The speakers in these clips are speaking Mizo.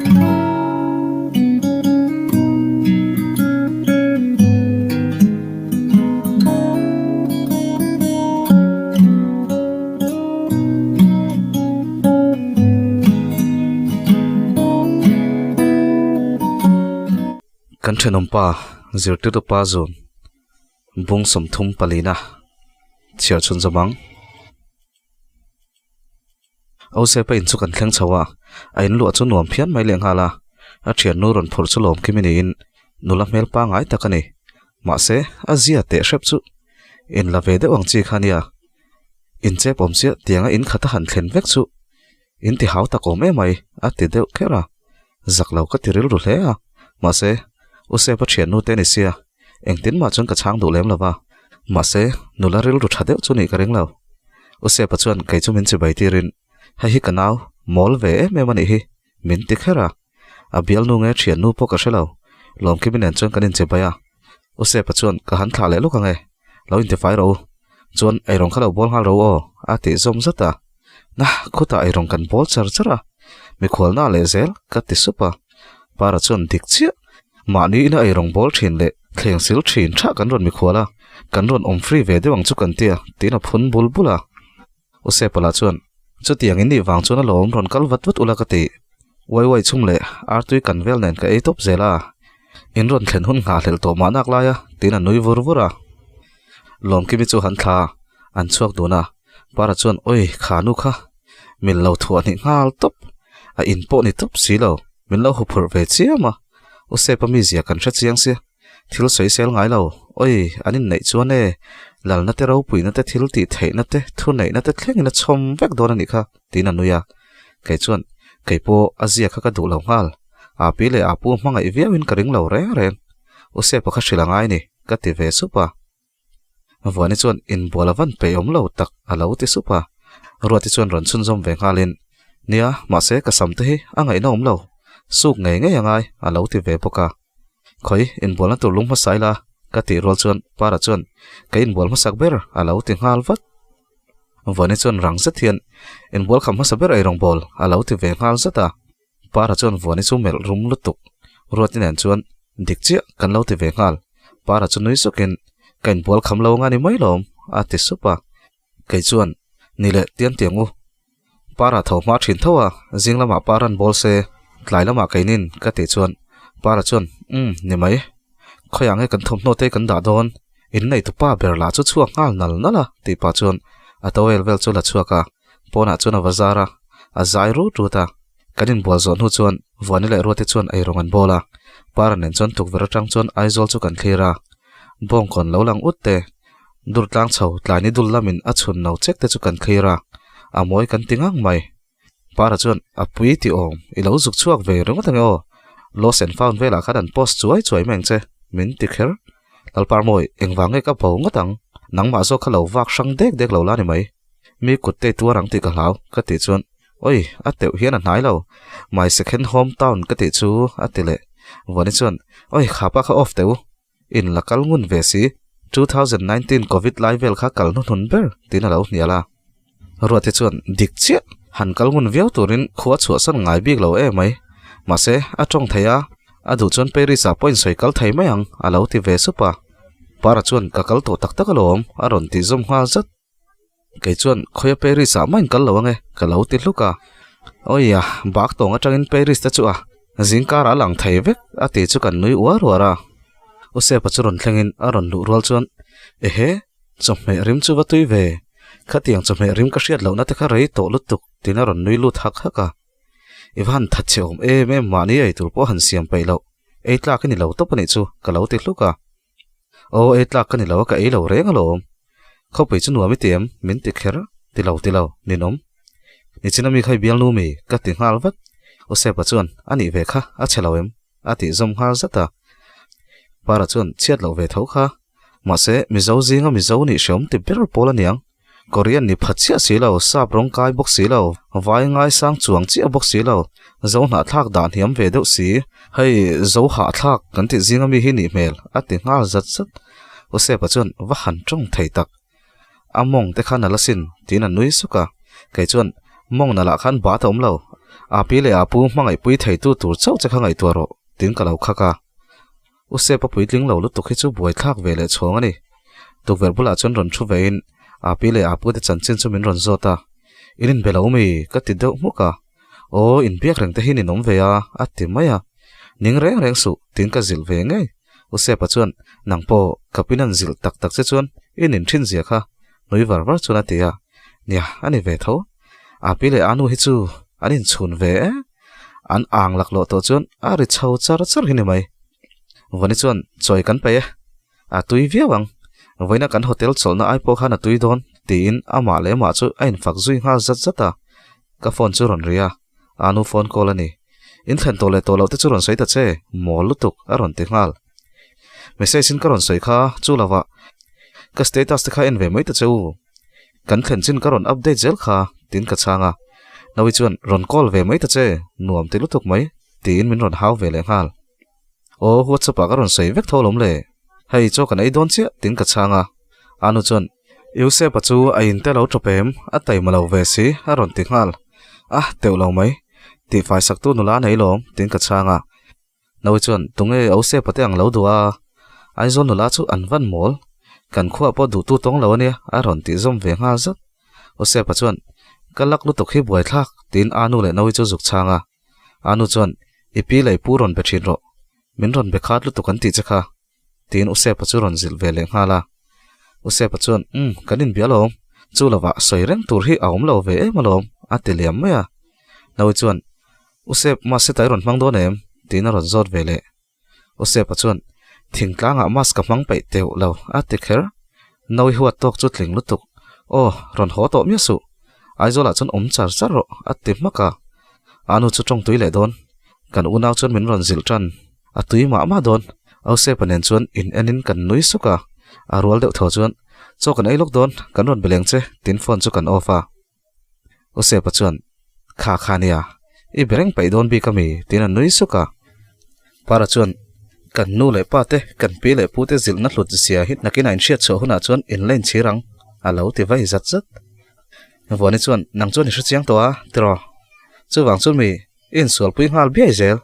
Kan thenawmpa zirtirtupa zun bung 30 palina chhiar chhun zawm ang. Osepa in chu kan thleng chho a, a in luah chu nuam phian mai leh nghal a, a thiannu rawn phurh chu lawm kim i niin nula hmel pangngai tak a ni. Mahse, a zia teh hrep chu in la ve deuh ang chi kha nia. In chep awm chiah tianga in khat a han thlen vek chu in ti hau tak awm em mai a ti deuh kher a, zak lo ka ti rilru hle a. Mahse, Osepa thiannu te ni sia, engtin mah chuan ka chhang duh lem lo va. Mahse, nula rilru tha deuh chu nih ka ring lo. U Sepa chuan kei chu min chibai tirin, Hei hi ka nau, mawl ve em em a nih hi, min ti kher a. A bialnu nge thiannu pawh ka hre lo, Lawmkimi nen chuan kan inchibai a. U Sepa chuan, Ka han thlah leh luk ang e, lo intifai rawh u. Chuan eirawng kha lo bawl nghal rawh u aw, a tih zawm zat a. Na, khutah eirawng kan bawl char char a, mikhualna leh zel, ka ti sup a. Para chuan dik chiah, mahni ina eirawng bawl thin leh thleng sil thin tha kan rawn mikhual a, kan rawn awm free ve deuh ang chu kan tia, tiin a phun bul bul a. U Sepala chuan, Chutiang in nih vang chuan alawm rawn kal vat vat ula ka ti. Uai uai chhung leh artui kan vel nen ka ei tawp zel a, in rawn thlen hun nghahhlelh tawh mahnak lai a, tiin a nui vur vur a. Lawmkimi chu han thla an chhuak dun a, Para chuan Oi, kha nu kha, min lo thuah hnih nghal tawp, a in pawh ni tawp si lo, min lo huphurh ve chiam a, U Sepa mizia kan hre chiang sia, thil sawi sel ngai lo, Oi, an inneih chuan e, lalna te ropuina te thil tih theihna te thuneihna te thlengin a chhawm vek dawn a nih kha, tiin a nui a. Kei chuan, Kei pawh a zia kha ka duh lo nghal, a pi leh a pu hmangaih viauin ka ring lo reng reng, U Sepa kha hrilh a ngai ni, ka ti ve sup a. Vuani chuan inbual a van peih awm lo tak a lo ti sup a. Ruati chuan rawn chhunzawm ve nghalin, Nia, mahse ka sam te hi a ngaihna awm lo, suk ngei ngei a ngai a lo ti ve bawk a. Khawi, inbualna tur lung hmasa ila ka tih rual chuan Para chuan ka inbual hmasak ber a lo ti nghal vat. Vuani chuan rang zet hian inbual kham hmasa ber eirawng bawl a lo ti ve nghal zat a. Para chuan Vuani chu melh rum lutuk. Ruati nen chuan dik chiah kan lo ti ve nghal. Para chu nui sukin, Ka inbual kham lo anga ni mai lawm, a ti sup a. Kei chuan, Ni leh tian tiang u. Para tho hma thin tho a, zing lamah Paran bawl se, tlai lamah keinin, ka tih chuan Para chuan, Umm, ni mai. Khawiah nge kan thawmhnaw te kan dah dawn? In nei tupa ber lah chu chhuak nghal nal nal a, tih pah chuan a towel vel chu la chhuak a, pawnah chuan a va zar a, a zai rut rut a. Kan inbual zawh hnu chuan Vuani leh Ruati chuan eirawng an bawl a, Para nen chuan tukverh atang chuan Aizawl chu kan thlir a. Bawngkawn lo lang ut te, dur tlang chho tlaini dul lamin a chhun no chek te chu kan thlir a, a mawi kan ti ngang mai. Para chuan a pui ti awm, i lo zuk chhuak ve ringawt ange aw, Lost and Found velah khan an post chuai chuai mai ang che, min ti kher. Lalparmawi, engvang nge ka bo ngawt ang, nangmah zawk kha lo vak hrang dek dek lo la ni mai. Mi kut te tuar ang tih ka hlau, ka tih chuan, Oi, a teuh hian a hnai lo. My second home town ka tih chu, a ti leh. Vuani chuan, Oi, khapa kha off teh u. In la kal ngun ve si. 2019 Covid lai vel kha kal hnuhnun ber, tiin a lo hnial a. Ruati chuan, Dik chiah, han kal ngun viau turin khua chhuahsan ngai bik lo em mai. Mahse, a tawng thei a, a duh chuan Paris-ah pawh insawi kal thei mai ang, a lo ti ve sup a. Para chuan, Ka kal tawh tak tak alawm, a rawn tih zawm nghal zat. Kei chuan khawia Paris ah mah in kal lo ange ka lo ti hluk a. Awi a, bak tawng atangin Paris te chu a zingkar a lang thei vek a tih chu kan nui uar uar a. U Sepa chu rawn thlengin a rawn luh rual chuan Ehe, chawhmeh rim chu va tui ve, khatiang chawhmeh rim ka hriat lohna te kha rei tawh lutuk tiin a rawn nui lut hak hak a. I va han that che awm em em mahni eitur pawh han siam peih loh, ei tlak i ni lo tawp a nih chu ka lo ti hluk a. Aw ei tlak ka ni lo a ka ei lo reng alawm. Khawpui chu nuam i ti em? Min ti kher. Ti lo ti lo, ninawm. Nichina mi kha i bialnu mi? Ka ti nghal vat. U Sepa chuan, A nih ve kha, a chhe lo em? A tih zawm nghal zat a. Para chuan, Chhiat loh ve tho kha. Mahse, Mizo zinga Mizo nih hreawm ti ber pawl a niang. Korean ni pha chiah si lo, sap rawng kai bawk si lo, vai ngaisang chuang chiah bawk si lo, zo hnahthlak dah hniam ve deuh si, hei zo hahthlak kan tih zinga mi hi nih hmel a ti nghal zat zat. U Sepa chuan va han tawng thei tak. A mawng te khan a la sin tiin a nui suk a, kei chuan mawng na lah khan bat a awm lo. Api leh Apu hmangaihpui theitu tur chauh che kha ngaihtuah rawh, tiin ka lo khak a. U Sepa puitling lo lutuk hi chu buaithlak ve leh chhawng a ni. Tukverh bulah chuan rawn thu vein Api leh Apu te chanchin chu min rawn zawt a. In inbe lo mi? ka ti deuh hmuk a. Aw, inbiak reng te hi ninawm ve a, a ti mai a. Ning reng reng suh, tiin ka zilh ve ngei. U Sepa chuan, Nang pawh, ka pin an zilh tak tak che chuan i nin thin zia kha, nui var var chuan a ti a. Nia, a ni ve tho. Api leh Anu hi chu an inchhun ve e. An ang laklawh tawh chuan a ri chho char char hi ni mai. Vawni chuan chawi kan peih e. A tui viau ang. Vawiina kan hotel chawlhna ai pawh khan a tui dawn, tiin amah leh amah chu a infak zui nghal zat zat a. Ka phone chu rawn ri a, Anu phone call a ni. In thlen tawh leh tawh loh te chu rawn sawi ta che, mawl lutuk, a rawn ti nghal. Message in ka rawn sawi kha, chu lovah ka status te kha en ve mai ta che u. Kan thlen chin ka rawn update zel kha, tiin ka chhang a. Nawi chuan, Rawn call ve mai ta che, nuam ti lutuk mai, tiin min rawn hau ve leh nghal. Aw, WhatsApp ah ka rawn sawi vek tho alawm le. Hei, chaw kan ei dawn chiah, tiin ka chhang a. Anu chuan, Eusepa chu a inte lo tawp em? A taima lo ve si, a rawn ti nghal. A, teuh lo mai. Tihfai saktu nula nei lawm, tiin ka chhang a. Nawi chuan, Tunge Eusepa te ang lo duh a? Aizawl nula chu an van mawl. Kan khuaah pawh duhtu tawng lo a nia, a rawn tih zawm ve nghal zat. Eusepa chuan, Ka lak lutuk hi buaithlak, tiin Anu leh Nawi chu zuk chhang a. Anu chuan, I pi leh i pu rawn be thin rawh. Min rawn be khat lutuk an tih che kha. Tiin Usepa chu rawn zilh ve leh nghal a. Usepa chuan, Umm, kan inbia alawm. Chu lovah sawi reng tur hi a awm lo ve em alawm, a ti liam mai a. Nawi chuan, Usep, mahse ta i rawn hmang dawn em? Tiin a rawn zawt ve leh. Usepa chuan, Thingtlangah mask ka hmang peih teuh lo, a ti kher. Nawi huat tawk chu tling lutuk. Aw, rawn haw tawh miah suh. Aizawlah chuan awm char char rawh, a ti hmak a. A nu chu tawng tui leh dawn. Kan unau chuan min rawn zilh tan. A tui mah mah dawn. Ausepa nen chuan in enin kan nui suk a. A rual deuh thaw chuan, Chaw kan ei lawk dawn, kan rawn be leng che, tin phone chu kan off a. Ausepa chuan, Kha kha nia, i be reng paih dawn bik ami, tin a nui suk a. Para chuan, Kan nu leh pa te, kan pi leh pu te zilhna hlut zia hi nakinah inhriat chhuah hunah chuan in la inchhir ang, a lo ti vai zat zat. Vuani chuan, Nang chuan i hre chiang tawh a, tiraw? Chuvang chu mi i insualpui nghal biai zel,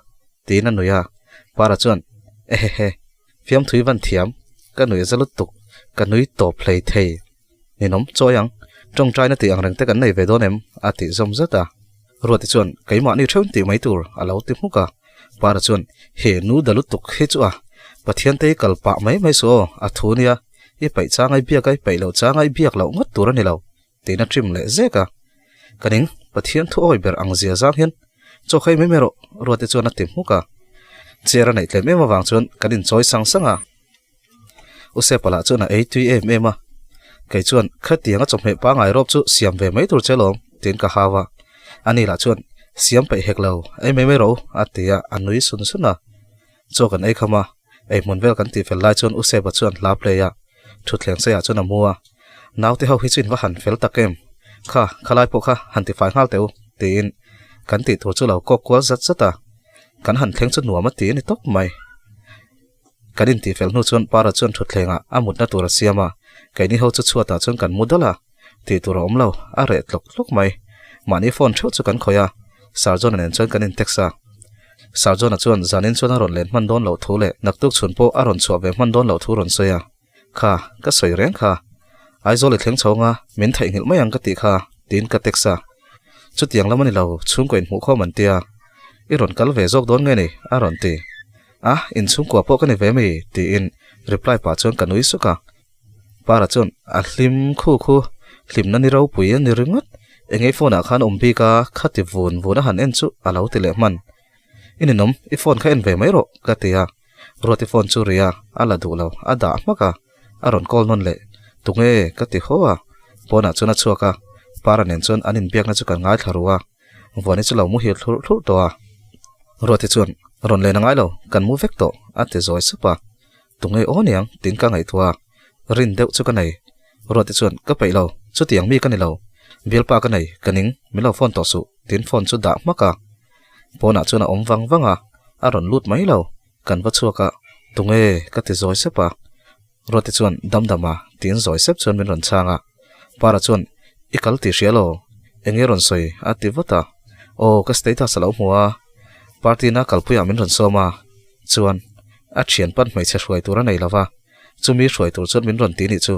tiin a nui a. Para chuan, Ehehe, fiamthui van thiam, ka nui za lutuk, ka nui tawp hlei thei. Ninawm chawi ang, tawngtaina tih ang reng te kan nei ve dawn em? a tih zawm zat a. Ruati chuan, Keimahni theuhin tih mai tur, a lo ti hmuk a. Para chuan, He nu da lutuk hi chu a, Pathian te hi kal pah mai mai suh aw, a thu nia, i paih chang ai biak a, i paih loh chang ai biak loh ngawt tur a ni lo, tiin a trim leh zek a. Ka ning, Pathian thu awi ber ang zia zang hian chaw khai mai mai rawh, Ruati chuan a ti hmuk a. Chair a neih tlem em avang chuan kan inchawi sang sang a. U Sepa lah chuan a ei tui em em a, kei chuan khatianga chawhmeh pangngai rawp chu siam ve mai tur che lawm tiin ka hau a, ani lah chuan siam peih hek lo, ei mai mai rawh u a ti a, a nui sun sun a. Chaw kan ei kham a, ei hmun vel kan tih fel lai chuan U Sepa chuan hla play a, thutthleng seiah chuan a mu a, Naute ho hi chu in va han fel tak em, kha khalai pawh kha han tifai nghal teh u tiin kan tih tur chu lo kawk kual zat zat a, kan han thleng chu nuam a ti a ni tawp mai. Kan intih fel hnu chuan Para chuan thutthlengah a mutna tur a siam a, keini ho chu chhuatah chuan kan mu dal a, tih tur a awm lo, a reh tlawk tlawk mai. Mahni phone theuh chu kan khawih a, Sir John-a nen chuan kan intext a. Sir John-a chuan zanin chuan a rawn len hman dawn loh thu leh naktuk chhun pawh a rawn chhuah ve hman dawn loh thu rawn sawi a. Kha, ka sawi reng kha. Aizawl i thleng chho anga min theihnghilh mai ang ka tih kha, tiin ka text a. Chutiang lam a ni lo, chhungkaw inhmuhkhawm an tia. I rawn kal ve zawk dawn nge ni? a rawn ti. A, inchhungkua pawh ka ni ve mi? tiin reply pah chuan ka nui suk a. Para chuan a hlim khu khu, hlimna ni ropui a ni ringawt. Engei phone ah khan awm bik a, khati vun vun a han en chu a lo ti leh hman. I ninawm, i phone kha en ve mai rawh, ka ti a. Ruati phone chu ri a, a la duh lo, a dah hmak a. A rawn call nawn leh, Tunge? ka ti haw a. Pawnah chuan a chhuak a, Para nen chuan an inbiakna chu kan ngaithla ru a. Vuani chu lo muhil thlurh thlurh tawh a. Ruati chuan, Rawn len a ngai lo, kan mu vek tawh, a ti zawi sup a. Tunge aw niang, tiin ka ngaihtuah a. Rin deuh chu ka nei. Ruati chuan, Ka peih lo, chutiang mi ka ni lo. Bialpa ka nei, ka ning, min lo phone tawh suh, tiin phone chu dah hmak a. Pawnah chuan a awm vang vang a, a rawn lut mai lo. Kan va chhuak a, Tunge? ka ti zawi sep a. Ruati chuan, Dam dam a, tiin zawi sep chuan min rawn chhang a. Para chuan, I kal tih hria lo, eng nge rawn sawi? a ti vat a. Aw, ka status a lo hmu a, party na kalpuiah min rawn sawm a, chuan a thian pan hmeichhe hruai tur a nei lo va, chumi hruai tur chuan min rawn ti nih chu.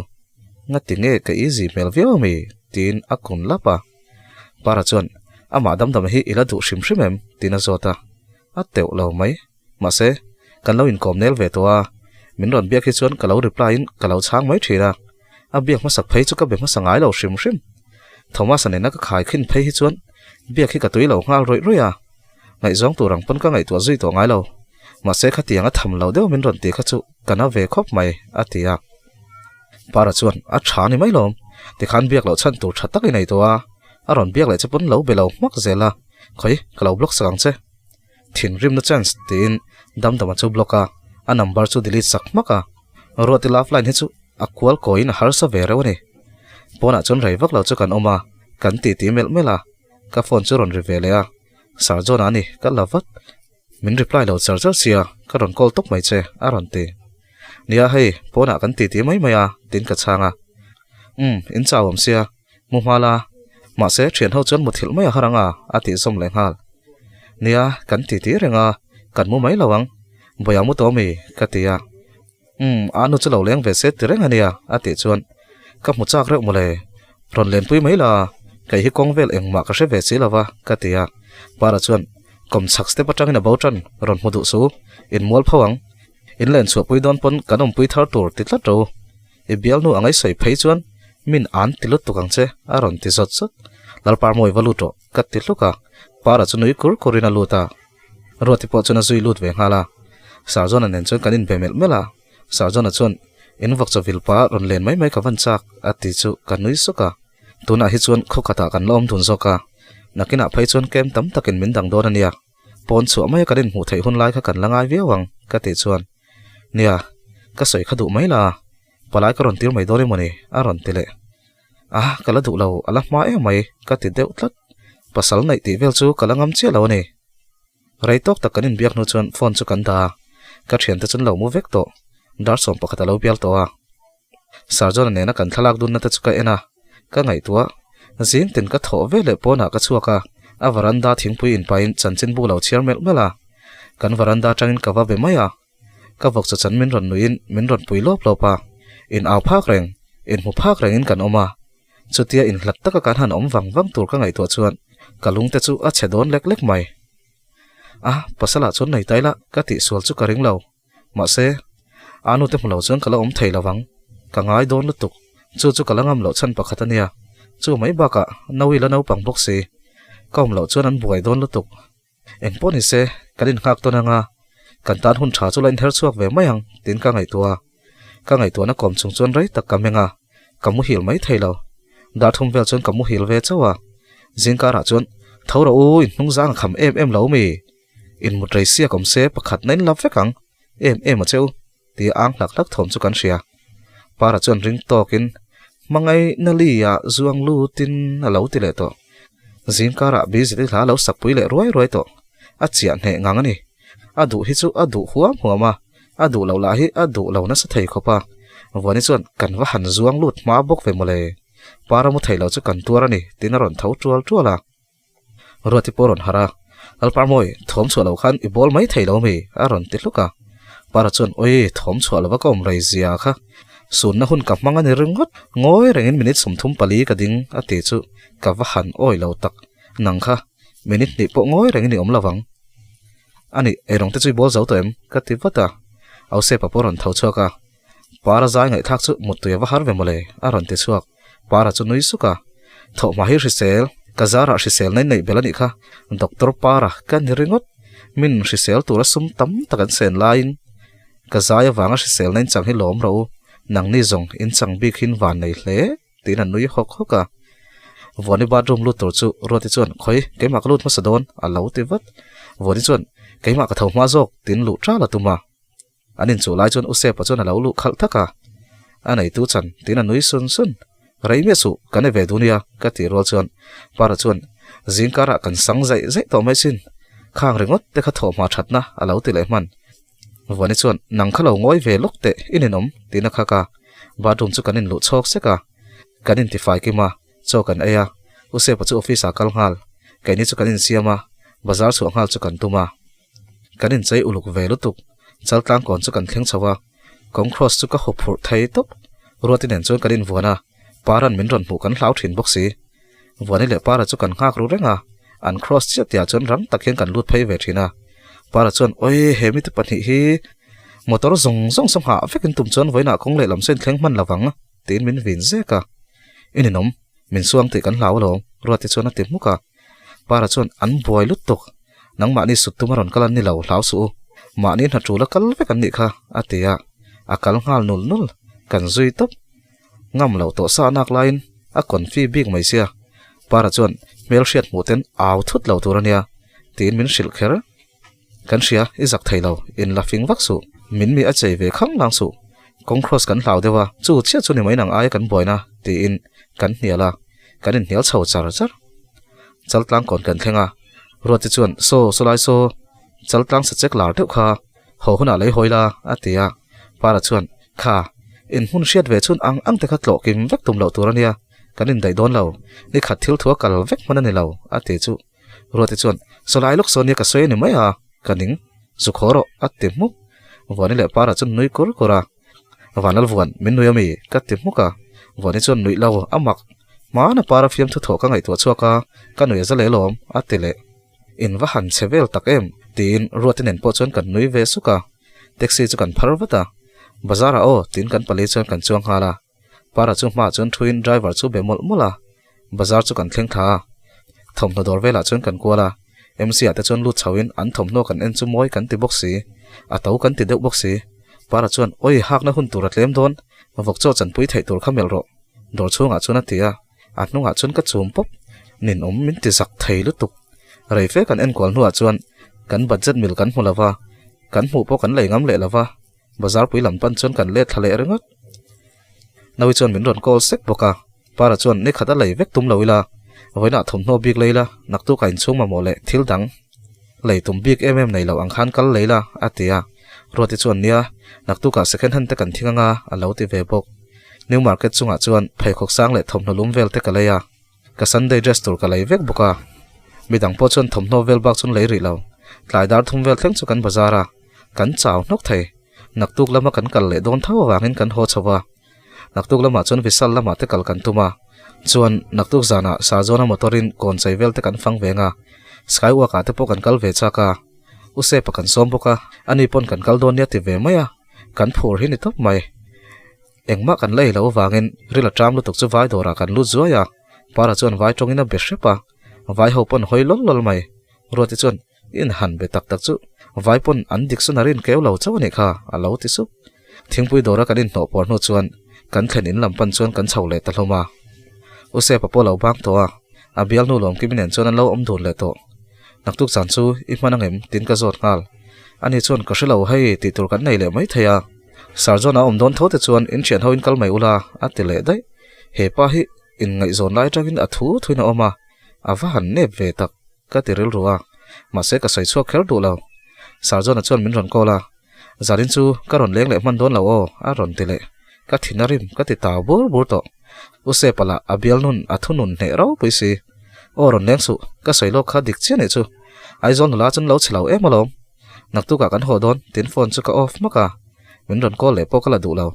Ngati nge ka easy hmel viau ami? tiin a kun lap a. Para chuan, Amah damdam hi i la duh hrim hrim em? tiin a zawt a. A teuh lo mai. Mahse, kan lo inkawm nel ve tawh a, min rawn biak hi chuan ka lo reply in ka lo chhang mai thin a, a biak hmasak phei chu ka be hmasa ngai lo hrim hrim. Thomas-a nena ka khai khin phei hi chuan biak hi ka tui lo nghal rawih rawih a, ngaihzawng tur ang pawn ka ngaihtuah zui tawh ngai lo. Mahse khatiang a tham lo deuh min rawn ti kha chu ka na ve khawp mai, a ti a. Para chuan, A tha ni mai lawm, tikhan biak loh chhan tur tha tak i nei tawh a, a rawn biak leh che pawn lo be lo hmak zel a, khawi ka lo block sak ang che. Thinrimna chance tiin Damdama chu block a, a number chu delete sak hmak a. Ruati love line hi chu a kual kawiin a harsa ve reuh a ni. Pawnah chuan rei vak lo chu kan awm a, kan titi melh melh a. Ka phone chu rawn ri ve leh a, Sir John-a a ni, ka la vat. Min reply lo char char sia, ka rawn call tawp mai che, a rawn ti. Nia hei, pawnah kan titi mai mai a, tiin ka chhang a. Umm, in chau awm sia. Mu hma la, mahse thian ho chuan muthilh mai a har ang a, a tih zawm leh nghal. Nia, kan ti ti reng a, kan mu mai lo ang. Bawia mu tawh mi? ka ti a. Umm, a nu chu lo leng ve se ti reng a nia, a tih chuan ka hmu chak reuh mawle. Rawn lenpui mai la, kei hi kawng vel engmah ka hre ve si lo va, ka ti a. Para chuan kawmchhak step atangin a bo tan, rawn hmu duh su, inmual pho ang. In len chhuahpui dawn pawn kan awmpui thar tur ti tlat ro. I bialnu a ngaihsawi phei chuan min an ti lut tuk ang che, a rawn ti zawt zawt. Lalparmawi va lut rawh, ka ti hluk a. Para chu nui kur kurin a lut a. Ruati pawh chuan a zui lut ve nghal a. Sarjona nen chuan kan inbe melh melh a. Sarjona chuan, In vawk chaw vil pa rawn len mai mai ka van chak, a ti chu ka nui suk a. Tunah hi chuan khaw khatah kan la awm dun zawk a. Nakinah phei chuan kem tam takin min dang dawn a nia. Pawn chhuah maia kan inhmuh theih hun lai kha kan la ngai viau ang, ka tih chuan, Nia, ka sawi kha duh mai la, palai ka rawn tir mai dawn emawni? a rawn ti leh. A, ka la duh lo, a la hma em mai, ka ti deuh tlat. Pasal neih tih vel chu ka la ngam chiah lo a ni. Rei tawk tak kan inbiak hnu chuan phone chu kan dah a, ka thiante chu an lo mu vek tawh. Dar 11 a lo bial tawh a. Sarjona nena kan thlalak dunna te chu ka en a, ka ngaihtuah. Zing tin ka thawh ve leh pawnah ka chhuak a, a varanda thingpui inpahin chanchinbu lo chhiar melh melh a. Kan varanda atangin ka va be mai a, ka vawk chu chan min rawn nuihin min rawn pui lawp lawp a, in au phak reng, in hmu phak rengin kan awm a. Chutia inhlat taka kan han awm vang vang tur ka ngaihtuah chuan ka lungte chu a chhe dawn lek lek mai. A, pasalah chuan nei taila ka tihsual chu ka ring lo. Mahse, a nute hmu lo chuan ka la awm thei lo vang. Ka ngai dawn lutuk. Chu chu ka la ngam loh chhan pakhat a nia. Chu mai bakah Naui la naupang bawk si. Ka awm loh chuan an buai dawn lutuk. Eng pawh ni se, kan innghak tawn anga kan tan hun tha chu la inher chhuak ve mai ang tiin ka ngaihtuah a. Ka ngaihtuahna kawm chung chuan rei tak ka meng a, ka muhil mai thei lo. Dar thum vel chuan ka muhil ve chauh a. Zingkarah chuan, Tho rawh u, inhnung zang a kham em em lo mi? In mut rei siak awm se pakhat na in lap vek ang, em em a cheu, tia ang hlak hlak thawm chu kan hria. Para chuan ring tawkin, Hmangaih na li ah zuang lutin a lo ti leh tawh. Zing karah Bizeti hla lo sak pui leh ruai ruai tawh. A chiah hneh ngang a ni. A duh hi chu a duh huam huam a, a duh loh lah hi a duh lo nasa thei khawp a. Vuani chuan kan va han zuang lut hma bawk ve mawle. Para mu thei lo chu kan tuar a ni, tiin a rawn tho tual tual a. Ruati pawh a rawn harh a, Lalparmawi, thawm chhuah loh khan i bawl mai thei lo mi? a rawn ti hluk a. Para chuan, Awi, thawm chhuah lova ka awm rei zia kha. Sunna hun ka hmang a ni ringawt, ngawi rengin minute 34 ka ding a ti chu ka va han awi lo tak. Nang kha, minute hnih pawh ngawi rengin i awm lo vang. A nih, eirawng te chu i bawl zo tawh em? ka ti vat a. Ausepa pawh a rawn tho chhuak a. Para zai ngaihthlak chu muttui a va har ve mawle, a rawn ti chhuak. Para chu nui suk a. Thawhhma hi hrisel, ka zarah hrisel na inneih belh a nih kha. Doctor Para ka ni ringawt. Min hrisel tura sum tam tak an sen laiin ka zai avanga hrisel na inchang hi lawm rawh u. Nangni zawng inchang bik hi in van nei hle, tiin a nui hawk hawk a. Vuani bathroom lut tur chu Ruati chuan, Khawi, keimah ka lut hmasa dawn, a lo ti vat. Vuani chuan, Keimah ka tho hma zawk, tiin luh ṭal a tum a. An inchuh lai chuan Usepa chuan a lo luh khalh thak a, A neitu chan, tiin a nui sun sun. Rei miah suh, kan e ve duh nia, ka tih rual chuan Para chuan, Zingkarah kan sang zaih zaih tawh mai sin, khang ringawt te kha thawhhma thatna a lo ti leh hman. Vuani chuan, Nang kha lo ngawi ve lawk teh, i ninawm, tiin a khak a. Bathroom chu kan inluh chhawk sek a, kan intifai kim a, chaw kan ei a, Usepa chu office ah kal nghal. Keini chu kan insiam a, bazar chhuah nghal chu kan tum a. Kan inchei uluk ve lutuk. Chaltlang kawn chu kan thleng chho a, kawng cross chu ka haw phurh thei tawp. Ruati nen chuan kan invuan a, Paran min rawn hmuh kan hlau thin bawk si. Vuani leh Para chu kan nghak ru reng a, an cross chiah tihah chuan rang tak hian kan lut phei ve thin a. Para chuan, Oi, he mite pahnih hi motor zawng zawng saw nghah vekin tum chuan vawiinah kawng lehlam saw inthleng hman lovang, tiin min vin zek a. I ninawm, min suang tih kan hlau alawm, Ruati chuan a ti hmuk a. Para chuan, An buai lutuk, nangmahni sut tum a rawn kal an ni lo, hlau suh u. Mahni hna tul a kal vek an nih kha, a ti a. A kal nghal nul nul, kan zui tawp. Ngam lo tawh sa nak laiin a confi bik mai sia. Para chuan hmel hriat hmuh ten au thut lo tur a nia tiin min hrilh kher. Kan hria, i zak thei lo, in la fing vak suh, min mi a chei ve khang lang suh. Kawng cross kan hlau deuh a, chu chiah chu ni mai nang aia kan buaina tiin kan hnial a, kan inhnial chho char char. Chaltlang kawn kan thleng a, Ruati chuan saw sawlai saw chaltlang sachek lar deuh kha haw hunah lei hawi la a ti a, Para chuan Kha, in hmun hriat ve chhun ang ang te kha tlawh kim vek tum loh tur a nia, kan indaih dawn lo, ni khat thil thu a kal vek hman a ni lo, a ti chu. Ruati chuan, Sawlai lawk sawn nia ka sawi a ni mai a, ka ning, zu khaw rawh, a ti hmuk. Vuani leh Para chuan nui kur kur a, Vanlal Vuan, min nui ami? ka ti hmuk a. Vuani chuan nuih lo, a mak. Hmana Para fiamthu thawh ka ngaihtuah chhuak a, ka nui a za leh lawm, a ti leh. In va han che vel tak em? tiin Ruati nen pawh chuan kan nui ve suk a. Taxi chu kan phar vat a, Bazar ah aw tiin kan pali chuan kan chuang nghal a. Para chu hmaah chuan thuin driver chu be mawlh mawlh a, bazar chu kan thleng thla a. Thawmhnaw dawr velah chuan kan kual a, MC ah te chuan lut chhoin an thawmhnaw kan en chu mawi kan ti bawk si, a to kan ti deuh bawk si. Para chuan awi hakna hun tur a tlem dawn, vawk chaw chanpui theih tur kha melh rawh dawr chhungah chuan a ti a. A hnungah chuan ka chum pawp, ninawm min ti zak thei lutuk. Rei fe kan enkual hnuah chuan kan budget mil kan hmu lo va, kan hmuh pawh kan lei ngam leh lo va, bazar pui lam pan chuan kan let thla leh ringawt. Naui chuan min rawn call sek bawk a, Para chuan ni khat a lei vek tum lo ila, vawiinah thawmhnaw bik lei la, naktuk a inchhung mamawh leh thil dang lei tum bik em em nei lo ang khan kal lei la, a ti a. Ruati chuan nia, naktukah second hand te kan thing anga, a lo ti ve bawk. New Market chungah chuan pheikhawk sang leh thawmhnaw lum vel te ka lei a, ka Sunday dress tur ka lei vek bawk a. Midang pawh chuan thawmhnaw vel bak chuan lei rih lo. Tlai dar thum vel thleng chu kan bazar a, kan chau hnawk thei. Naktuk lama kan kal leh dawn tho avangin kan haw chho va. Naktuk lamah chuan Vishal lamah te kal kan tum a, chuan naktuk zanah Sarzawna motor in kawn chei vel te kan fang ve ang a, Skywalk ah te pawh kan kal ve chak a, U Sepa kan sawm bawk a, ani pawn kan kal dawn nia ti ve mai a, kan phur hi ni tawp mai. Engmah kan la ei loh avangin ril a ṭam lutuk chu vai dawrah kan lut zuai a, Para chuan vai tawngin a be hrep a, vai ho pawn hawi lawl lawl mai. Ruati chuan I inhan be tak tak chu vai pawn an dik sawn a rin keu lo chauh a nih kha, a lo ti sup. Thingpui dawra kan inhnawh pawr hnu chuan kan thlen in lam pan chuan kan chho leh ta hlawm a. U Sepa pawh a lo bang tawh a, a bialnu Lawmkimi nen chuan an lo awm dun leh tawh. Naktuk zan chu i hman angem tiin ka zawt nghal. Ani chuan ka hre lo hei tih tur kan nei leh mai thei a. Sir John a awm dawn tho te chuan in thian ho in kal mai ula a ti leh daih. He pa hi inngaihzawn lai atangin a thu thuin a awm a, a va han nep ve tak. Ka ti rilru a, mahse ka sawi chhuak kher duh lo. Sir John-a chuan min rawn call a, Zarin chu ka rawn leng leh hman dawn lo aw, a rawn ti leh. Ka thin a rim, ka ti tau bur bur tawh. U Sepa lah a bial nun a thunun hneh ropui si. Aw rawn leng suh, ka sawi lawk kha dik chiah nih chu. Aizawl nula chuan lo chhe lo em alawm. Naktukah kan haw dawn, tin phone chu ka off hmak a, min rawn call leh pawh ka la duh lo.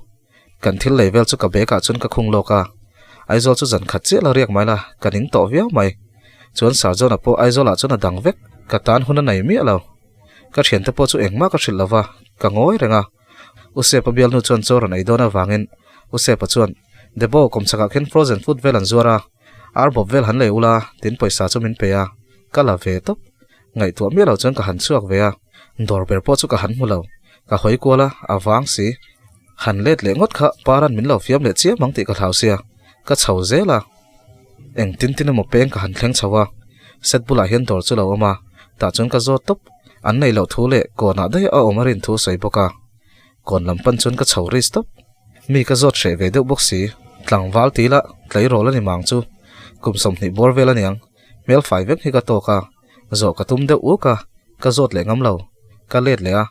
Kan thil lei vel chu ka bag ah chuan ka khung lawk a, Aizawl chu zan khat chiah la riak mai la, ka ning tawh viau mai. Chuan Sir John-a pawh Aizawl ah chuan a dang vek, ka tan hun a nei miah lo. Ka thiante pawh chu engmah ka hrilh lova, ka ngawi reng a. U Sepa bialnu chuan chaw rawn ei dawn avangin U Sepa chuan, Debo, kawmchhakah khian frozen food vel an zuar a, ar bawp vel han lei ula, tin pawisa chu min pe a, ka la ve tawp. Ngaihtuah miah lo chuan ka han chhuak ve a, dawr ber pawh chu ka han hmu lo. Ka hawi kual a, a vang si. Han let leh ngawt kha Paran min lo fiam leh chiam ang tih ka hlau sia, ka chho zel a. Eng tin tin emaw peng ka han thleng chho a, set bulah hian dawr chu lo awm a, tah chuan ka zawt tawp. An neih loh thu leh kawnah daih a awm a rin thu sawi bawk a. Kawn lam pan chuan ka chho ris tawp. Mi ka zawt hreh ve deuh bawk si, tlangval ti ila tleirawl a ni mang chu. Kum 20 bawr vel a niang, hmel fai vek hi ka tawk a. Zawh ka tum deuh uk a, ka zawt leh ngam lo. Ka let leh a.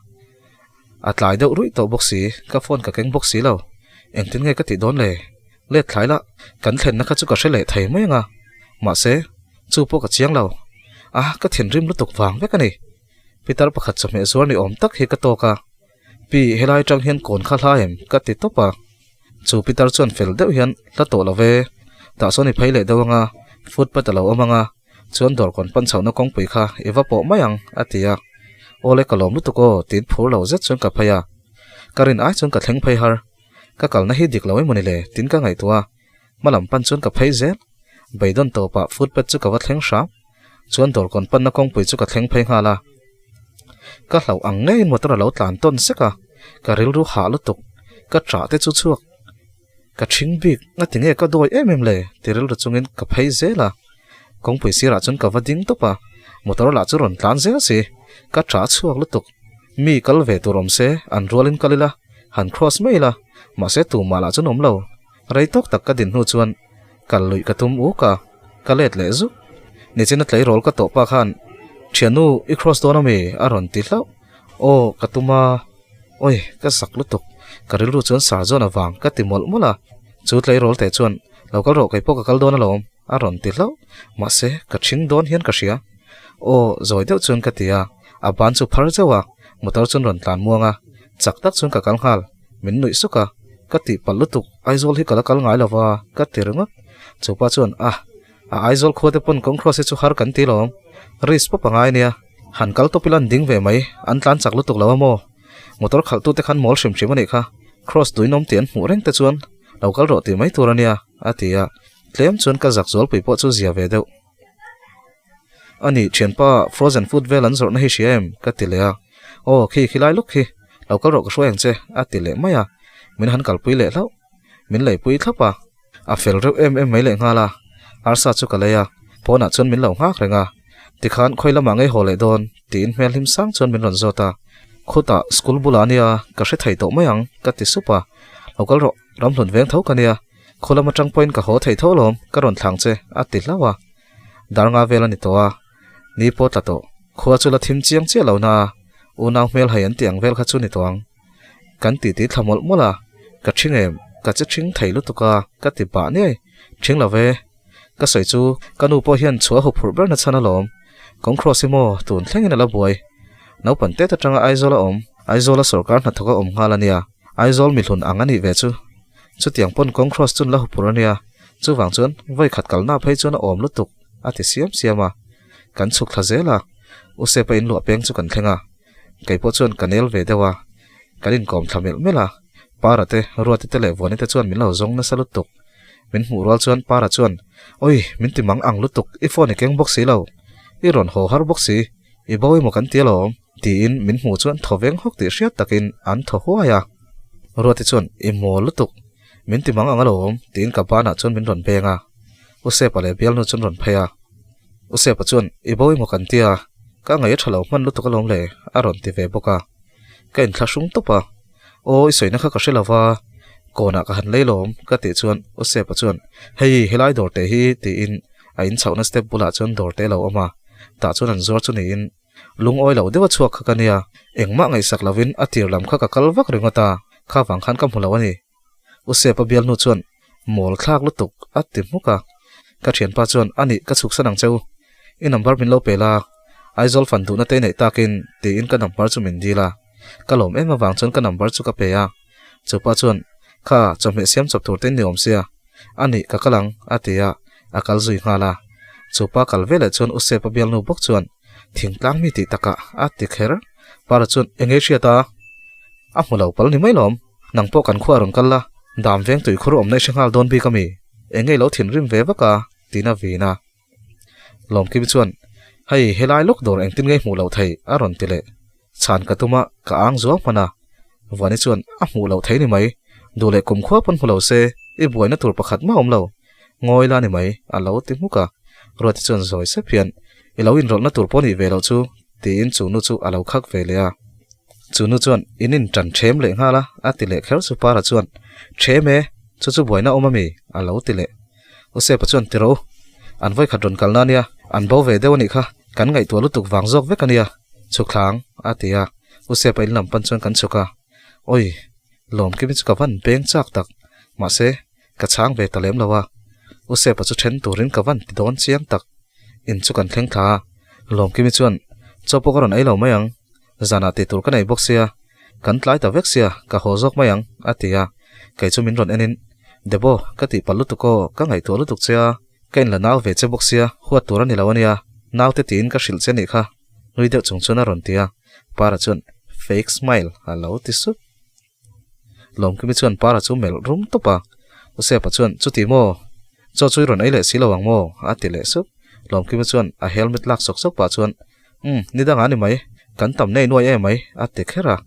A tlai deuh ruih tawh bawk si, ka phone ka keng bawk si lo. Engtin nge ka tih dawn le? Let thlai lah, kan thlenna kha chu ka hre leh thei mai ang a. Mahse, chu pawh ka chiang lo. A, ka thinrim lutuk vang vek a ni. Pitar pakhat chawhmeh zuar ni awm tak hi ka tawk a. Pi, helai atang hian kawn kha hla em? ka ti tawp a. Chu pitar chuan fel deuh hian hla tawh lo ve. Tah sawn i phei leh deuh anga, footpath a lo awm anga, chuan dawr kawn pan chhohna kawngpui kha i va pawh mai ang, a ti a. Awle ka lawm lutuk aw, tiin phur lo zet chuan ka phei a. Ka rin ai chuan ka thleng phei har. Ka kalna hi dik lo emawni le, tiin ka ngaihtuah a. Hma lam pan chuan ka phei zel. Beidawn tawpah footpath chu ka va thleng hram. Chuan dawr kawn panna kawngpui chu ka thleng phei nghal a. Ka hlauh ang ngeiin motor a lo tlan tawn sek a, ka rilru hah lutuk. Ka ṭah te chu chhuak. Ka ṭhing bik, ngati nge ka dawi em em le? ti rilru chungin ka phei zel a. Kawngpui sirah chuan ka va ding tawp a, motor lah chu rawn tlan zel si. Ka ṭah chhuak lutuk. Mi kal ve tur awm se, an rualin kal ila, han cross mai ila, mahse tumah lah chuan awm lo. Rei tawk tak ka din hnu chuan kal luih ka tum uk a, ka let leh zuk. Nichina tleirawl ka tawh pa khan, Thiannu, i cross dawn ami? a rawn ti hlauh. Aw, ka tum a. Oi, ka zak lutuk. Ka rilru chuan sar zawn avang ka ti mawlh mawlh a. Chu tleirawl teh chuan, Lo kal rawh, kei pawh ka kal dawn alawm, a rawn ti hlauh. Mahse, ka thing dawn hian ka hria. Aw, zawi deuh chuan ka ti a. A ban chu phar zeuh a, motor chuan rawn tlan muang a. Chak tak chuan ka kal nghal. Min nuih suk a, ka tih palh lutuk, Aizawl hi ka la kal ngai lo va, ka ti ringawt. Chupa chuan, Ah, a Aizawl khua te pawn kawng cross hi chu har kan ti lawm, risk pawp a ngai nia, han kal tawp ila an ding ve mai, an tlan chak lutuk lo a maw? Motor khalh tu te khan mawl hrim hrim a nih kha, cross duin awm tih an hmuh reng te chuan lo kal rawh tih mai tur a nia, a ti a, tlem chuan ka zak zualpui pawh chu zia ve deuh. A nih thianpa frozen food vel an zawrhna hi hria em? ka ti leh a, Aw khi khi lai lawk khi, lo kal rawh ka hruai ang che a ti leh mai a, min han kalpui leh hlauh, min leipui thlap a, a fel reuh em em mai leh nghal a, arsa chu ka lei a, pawnah chuan min lo nghak reng a, tikhan khawi lamah ngei haw leh dawn tiin hmel hlim sang chuan min rawn zawt a, khutah school bulah a nia ka hre thei tawh mai ang ka ti sup a, lo kal rawh ramhlun veng tho ka nia. Khaw lam atang pawhin ka haw thei tho alawm, ka rawn thlang che, a ti hlauh a. Dar nga vel a ni tawh a, ni pawh tla tawh. Khua chu la thim chiang chiah lo na a, unau hmel hai an tih ang vel kha chu ni tawh ang. Kan titi thla mawlh mawlh a, ka thing em, ka che thing thei lutuk a, ka ti bah niai, thing lo ve. Ka sawi chu ka nu pawh hian chhuah huphurh ber na chhan alawm. Kawng cross hi maw tun thlengin a la buai. Naupang tet atanga Aizawl a awm, Aizawla sorkar hnathawk a awm nghal a nia, Aizawl mihlun ang a nih ve chu. Chutiang pawn kawng cross chun la huphurh a nia, chuvang chuan vawi khat kalna phei chuan a awm lutuk a ti siam siam a. Kan chhuk thla zel a, U Sepa inluah peng chu kan thleng a, kei pawh chuan ka nel ve deuh a, kan inkawm thla melh melh a, Para te, Ruati te leh Vuani te chuan min lo zawng nasa lutuk. Min hmuh rual chuan Para chuan, Oi, min ti mang ang lutuk, i phone i keng bawk si lo, i rawn haw har bawk si, i bo emaw kan ti alawm, tiin min hmuh chuan thaw veng hawk tih hriat takin an thaw huai a. Ruati chuan, I mawl lutuk, min ti mang ang alawm, tiin ka banah chuan min rawn beng a. U Sepa leh bialnu chuan rawn phei a. U Sepa chuan, I bo emaw kan ti a, ka ngaih a tha lo hman lutuk alawm le, a rawn ti ve bawk a. Ka inthlahrung tawp a. Aw, i sawina kha ka hre lo va, kawnah ka han lei lawm, ka tih chuan U Sepa chuan, Hei, helai dawr teh hi, tiin a inchhohna step bulah chuan dawr te a lo awm a, tah chuan an zuar chu niin Lungawi lo deuh a chhuak kha ka nia, engmah ngaihsak lovin a tir lam kha ka kal vak ringawt a, kha vang khan ka hmu lo a ni. U Sepa bialnu chuan mawl thlak lutuk a ti hmuk a, ka thianpa chuan a nih ka chhuksan ang cheu, i number min lo pe la, Aizawl fan duhna te neih takin tiin ka number chu min dil a, ka lawm em avang chuan ka number chu ka pe a, chupa chuan kha chawhmeh siam chawp tur te in ni awm sia, a nih ka kal ang a ti a, a kal zui nghal a, chupa kal veleh chuan U Sepa bialnu bawk chuan Thingtlang mi tih takah a ti kher. Para chuan eng nge hriat a? A hmu lo pal ni mai lawm. Nang pawh kan khua rawn kal la, dam veng tui khur awmna i hre nghal dawn bik a mi? Eng nge i lo thinrim ve vak a? tiin a vin a. Lawmkimi chuan, Hei, helai lawk dawr engtin nge i hmuh loh theih? a rawn ti leh. Chhan ka tum a, ka ang zuau hman a. Vuani chuan, A hmuh loh thei ni mai. Duh leh kum khua pawn hmu lo se, i buaina tur pakhat mah awm lo. Ngawi la ni mai, a lo ti hmuk a. Ruati chuan zawi sep hian, I lo inrawlhna tur pawh nih ve loh chu, tiin chu nu chu a lo khak ve leh a. Chu nu chuan, In in tan ṭhem leh nghal a, a ti leh kher chu Para chuan, Ṭhem e, chu chu buaina awm a mi? a lo ti leh. U Sepa chuan, Ti ro, an vawikhat rawn kalna a nia, an bo ve deuh a nih kha, kan ngaihtuah lutuk vang zawk vek a nia, chhuk thlang, a ti a. U Sepa in lam pan chuan kan chhuk a, Awi, Lawmkimi chu ka van beng chak tak, mahse, ka chhang ve ta lem lo a, U Sepa chu then turin ka van ti dawn chiang tak. In chu kan thleng thla a, Lawmkimi chuan, Chaw pawh ka rawn ei lo mai ang, zanah tih tur ka nei bawk sia, kan tlai ta vek sia, ka haw zawk mai ang, a ti a. Kei chu min rawn enin, Debo, ka tih palh lutuk aw, ka ngaihtuah lutuk che a, ka inla nau ve che bawk sia, huat tur a ni lo a nia, naute tiin ka hrilh che nih kha, nui deuh chung chuan a rawn ti a. Para chuan, Fake smile, a lo ti sup. Lawmkimi chuan Para chu melh rum tawp a, Usepa chuan, Chuti maw? Chaw chu i rawn ei leh si lo ang maw? a ti leh sup. Lawmkimi chuan a helmet lak sawk sawk pah chuan, Umm, ni dangah a ni mai, kan tam nei nuai em mai, a ti kher a,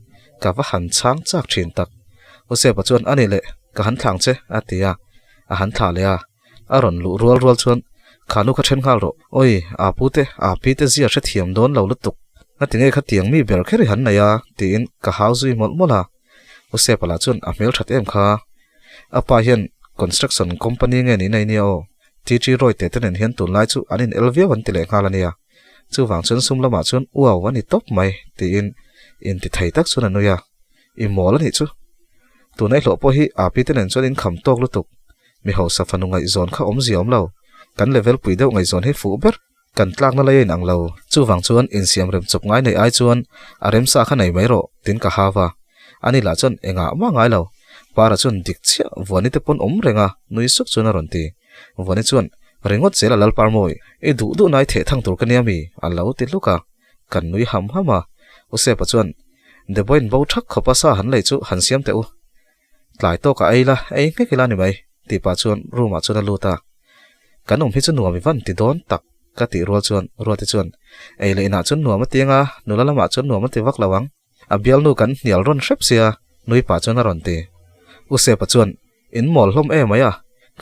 ka va han chhang chak thin tak. Usepa chuan, A nih leh, ka han thlang che, a ti a, a han thlah leh a. A rawn luh rual rual chuan, Kha nu kha then nghal rawh. Awi, aa pu te, aa pi te zia hrethiam dawn lo lutuk. Ngatinge khatiang mi ber kher i han nei a? tiin ka hau zui mawlh mawlh a. U Sepa lah chuan a hmel that em kha. A pa hian construction company nge niin a inia aw. TG Roy te te nen hian tunlai chu an in el viau an ti leh nghal a nia. Chuvang chuan sum lamah chuan uau a ni tawp mai tiin inti thei tak chuan a nui a. I mawl a nih chu. Tuna i hlawh pawh hi aa pi te nen chuan in kham tawk lutuk. Mi hausa fanu ngaihzawn kha awmzia awm lo. Kan level pui deuh ngaihzawn hi fuh ber. Kan tlakna lai a inang lo. Chuvang chuan insiam rem chawp ngai neih ai chuan a remsa kha nei mai rawh, tin ka hau a. Ani lah chuan engah mah ngai lo. Para chuan dik chiah Vuani te pawn awm reng a, nui suk chuan a rawn ti. Vuani chuan, Ringawt zel a Lalparmawi, i duh duh nai theh thang tur ka nia mi? a lo ti hluk a. Kan nui ham ham a. Usepa chuan, Deboin bo thak khawpa sa han lei chu han siam teh u. Tlai tawk a ei la, ei nghek ila ni mai, tih pah chuan room ah chuan a lut a. Kan awm hi chu nuam i van ti dawn tak ka tih rual chuan Ruati chuan, Ei leh inah chuan nuam a ti anga, nula lamah chuan nuam a ti vak lo ang. A bialnu kan hnial rawn hrep sia, nui pah chuan a rawn ti. U Sepa chuan, In mawl hlawm em mai a,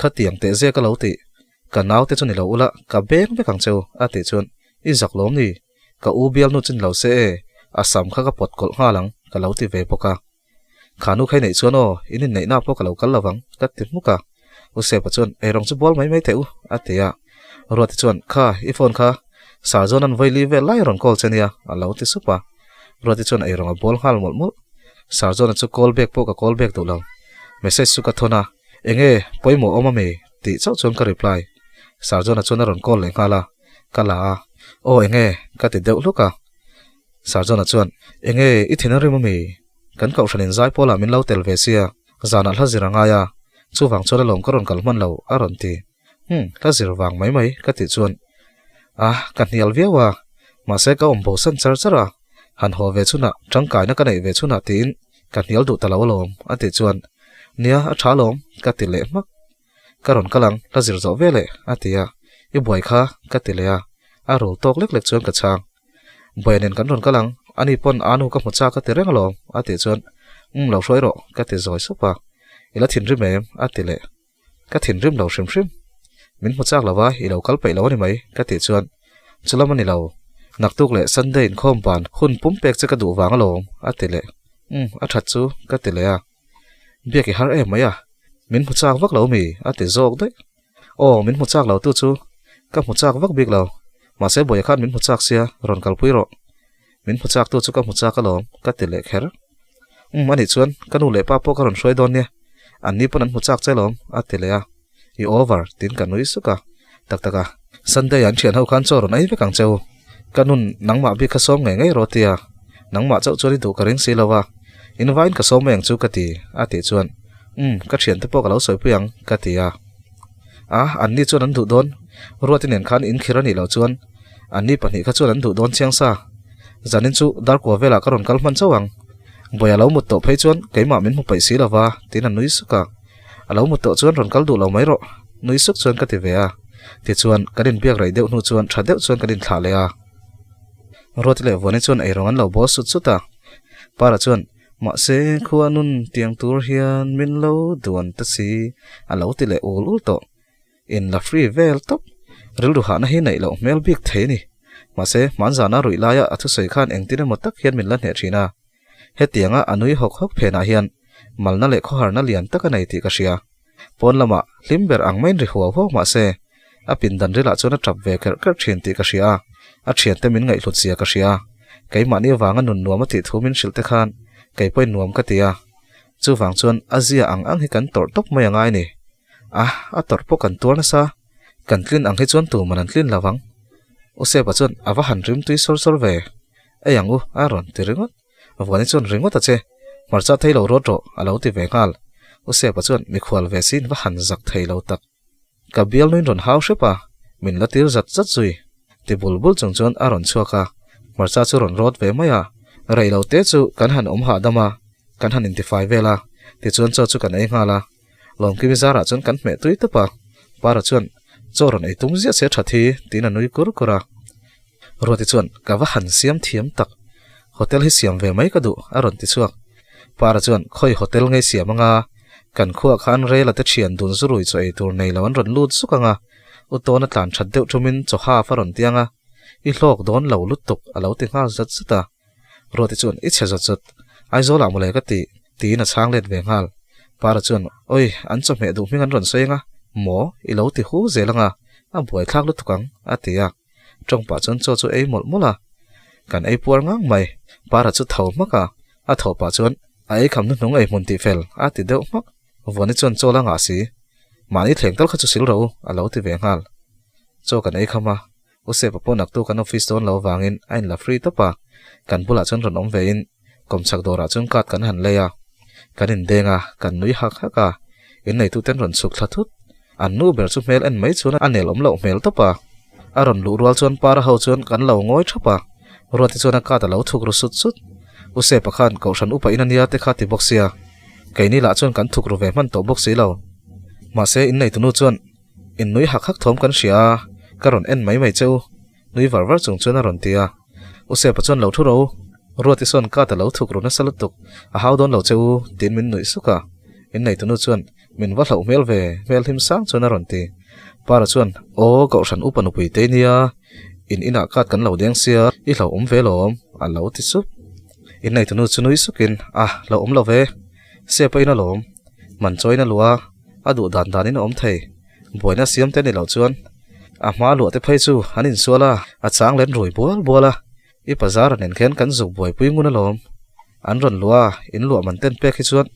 khatiang teh zia ka lo tih. Ka naute chu ni lo ula, ka beng vek ang cheu, a tih chuan, I zak lawm ni? Ka u bialnu chu ni lo se e, a sam kha ka pawt kawlh nghal ang, ka lo ti ve bawk a. Kha nu khai neih chuan aw, in inneihna pawh ka lo kal lovang, ka ti hmuk a. U Sepa chuan, Eirawng chu bual mai mai teh u, a ti a. Ruati chuan, Kha, i phone kha Sir John-a'n vawi li vel lai a rawn call che nia, a lo ti sup a. Ruati chuan eirawng a bual nghal mawlh mawlh. Sir John-a chu call back pawh ka call back duh lo. Message chu ka thawn a, Enge, pawimawh awm ami? tih chauh chuan ka reply. Sir John-a chuan a rawn call leh nghal a, ka la a, Aw enge? ka ti deuh hluk a. Sir John-a chuan, Enge, i thin a rim ami? Kan kohhran in zai pawlah min lo tel ve sia, zanah hla zir a ngai a, chuvang chuan alawm ka rawn kal hman lo, a rawn ti. Hum, hla zir vang mai mai, ka tih chuan, Ah, ka hnial viau a, mahse ka awm bosan char char a, han haw ve chhunah, tangkaina ka neih ve chhunah tiin ka hnial duh ta lo alawm, a tih chuan, Nia, a tha alawm, ka ti leh hmak. Ka rawn kal ang, hla zir zawh veleh, a ti a, I buai kha, ka ti leh a, a rul tawk lek lek chuan ka chhang. Buai nen kan rawn kal ang, ani pawn aa nu ka hmu chak a ti reng alawm, a tih chuan, Umm lo hruai rawh, ka ti zawi sup a. I la thinrim em? a ti leh. Ka thinrim lo hrim hrim. Min hmu chak lo va, i lo kal peih lo a ni mai, ka tih chuan, Chulam a ni lo. Naktuk leh Sunday inkhawm ban hun pum pek che ka duh vang alawm, a ti leh. Umm, a that chu, ka ti leh a. Biak i har em mai a, min hmu chak vak lo mi? a ti zawk daih. Aw, min hmu chak lo tu chu ka hmu chak vak bik lo. Mahse Buaia khan min hmu chak sia, rawn kalpui rawh. Min hmu chak tu chu ka hmu chak alawm, ka ti leh kher. Umm, anih chuan ka nu leh pa pawh ka rawn hruai dawn nia. An ni pawn an hmu chak che alawm, a ti leh a. I over, tiin ka nui suk a. Tak tak a, Sunday an thian ho khan chaw rawn ei vek ang che u. Ka nun nangmah bik kha sawm ngei ngei rawh tia, nangmah chauh chuan i duh ka ring si lo a. In vain ka sawm mai ang chu ka ti, a tih chuan, Umm, ka thiante pawh ka lo sawipui ang, ka ti a. A, anni chuan an duh dawn. Ruati nen khan in khir a nih loh chuan anni pahnih kha chuan an duh dawn chiang sa. Zanin chu darkua velah ka rawn kal hman chauh ang. Buai a lo mut tawh phei chuan keimah min hmu paih si lo va, tiin a nui suk a. A lo mut tawh chuan rawn kal duh lo mai rawh, nui suk chuan ka ti ve a. Tichuan, kan inbiak raih deuh hnu chuan tha deuh chuan kan inthlah leh a. Ruati leh Vuani chuan eirawng an lo bawl sut sut a. Para chuan, Mahse, khua nun tiang tur hian min lo duan ta si, a lo ti leh ul ul tawh. In la free vel tawp. Rilru hahna hi neih loh hmel bik thei a ni. Mahse, hmanzana ruih laia a thusawi khan engtin emaw tak hian min la hneh thin a. Hetianga a nui hawk hawk phenah hian malna leh khawharna lian tak a nei tih ka hria. Pawn lamah hlim ber ang maiin ri huau huau mah se, a pindan rilah chuan a tap ve kerh kerh thin tih ka hria a, a thiante min ngaihhlut zia ka hria. Keimahni avanga nun nuam a tih thu min hrilh te khan kei pawhin nuam ka ti a. Chuvang chuan a zia ang ang hi kan tawrh tawp mai a ngai ni. A, a tawrh pawh kan tuar nasa. Kan tlin ang hi chuan tuman an tlin lo vang. U Sepa chuan a va han rim tui sawr sawr ve. Ei ang u, a rawn ti ringawt. Vuani chuan ringawt a che, hmarcha thei lo rawt rawh, a lo ti ve nghal. U Sepa chuan mikhual ve siin va han zak thei lo tak. Ka bial nuin rawn hau hrep a, min la tir zat zat zui. Ti bul bul chung chuan a rawn chhuak a, hmarcha chu rawn rawt ve mai a. Rei lo te chu kan han awm hahdam a, kan han intifai vel a, tichuan chaw chu kan ei nghal a. Lawmkimi zarah chuan kan hmeh tui tawp a, Para chuan chaw rawn ei tum ziah se tha thi tiin a nui kur kur a. Ruati chuan ka va han siam thiam tak, hotel hi siam ve mai ka duh a rawn ti chhuak. Para chuan khawi hotel ngei siam anga, kan khuah khan rel a te thian dun zurui chaw ei tur nei lo an rawn lut zuk anga, u tawna tlan that deuh thumin chaw half a rawn tiang a, i hlawk dawn lo lutuk a lo ti nghal zat zat a. Ruati chuan i chhe zawt zawt, Aizawl ah mawle ka ti, tiin a chhang let ve nghal. Para chuan, Oi, an chawhmeh duh hming an rawn sawi anga, maw, i lo ti hu zel anga, a buaithlak lutuk ang, a ti a. Tawng pah chuan chaw chu ei mawlh mawlh a. Kan ei puar ngang mai. Para chu tho hmak a, a thawh pah chuan, A ei kham hnuhnung ei hmun tih fel, a ti deuh hmak. Vuani chuan chaw la ngah si. Mahni thleng tal kha chu sil ro, a lo ti ve nghal. Chaw kan ei kham a, U Sepa pawh naktu kan office dawn lo avangin a inla free tawp a, kan bulah chuan rawn awm vein kawmchhak dawrah chuan card kan han lei a, kan indeng a, kan nui hak hak a, inneituten rawn chhuk thla thut. An nu ber chu hmel en mai chuan a nel awm loh hmel tawp a, a rawn luh rual chuan para ho chuan kan lo ngawi thap a, Ruati chuan a card a lo thuk ru sut sut. U Sepa khan Kohhran upa in a nia te kha ti bawk sia, keini lah chuan kan thuk ru ve hman tawh bawk si lo. Mahse inneitunu chuan. In nui hak hak thawm kan hria a, ka rawn en mai mai che u, nui var var chung chuan a rawn ti a. U Sepa chuan lo thu ro, Ruati sawn ka ta lo thuk ru nasa lutuk, a hau dawn lo che u, tiin min nuih suk a. In neitunu chuan min va hlauh hmel ve, hmel hlim sang chuan a rawn ti. Para chuan, Aw, Kohhran upa nupui te nia, in inah kat kan lo deng sia, i hlauh awm ve lawm, a lo ti sup. In neitunu chu nui sukin, A, hlauh awm lo ve, Sepa in alawm, man chawiin a luh a, a duh dan danin a awm thei. Buaina siam te ni loh chuan a hma luah te phei chu an insual a, a chang len rui bual bual a, i bazar a nen khian kan zuk buaipui ngun alawm. An rawn luah a, in luah man ten pek hi chuan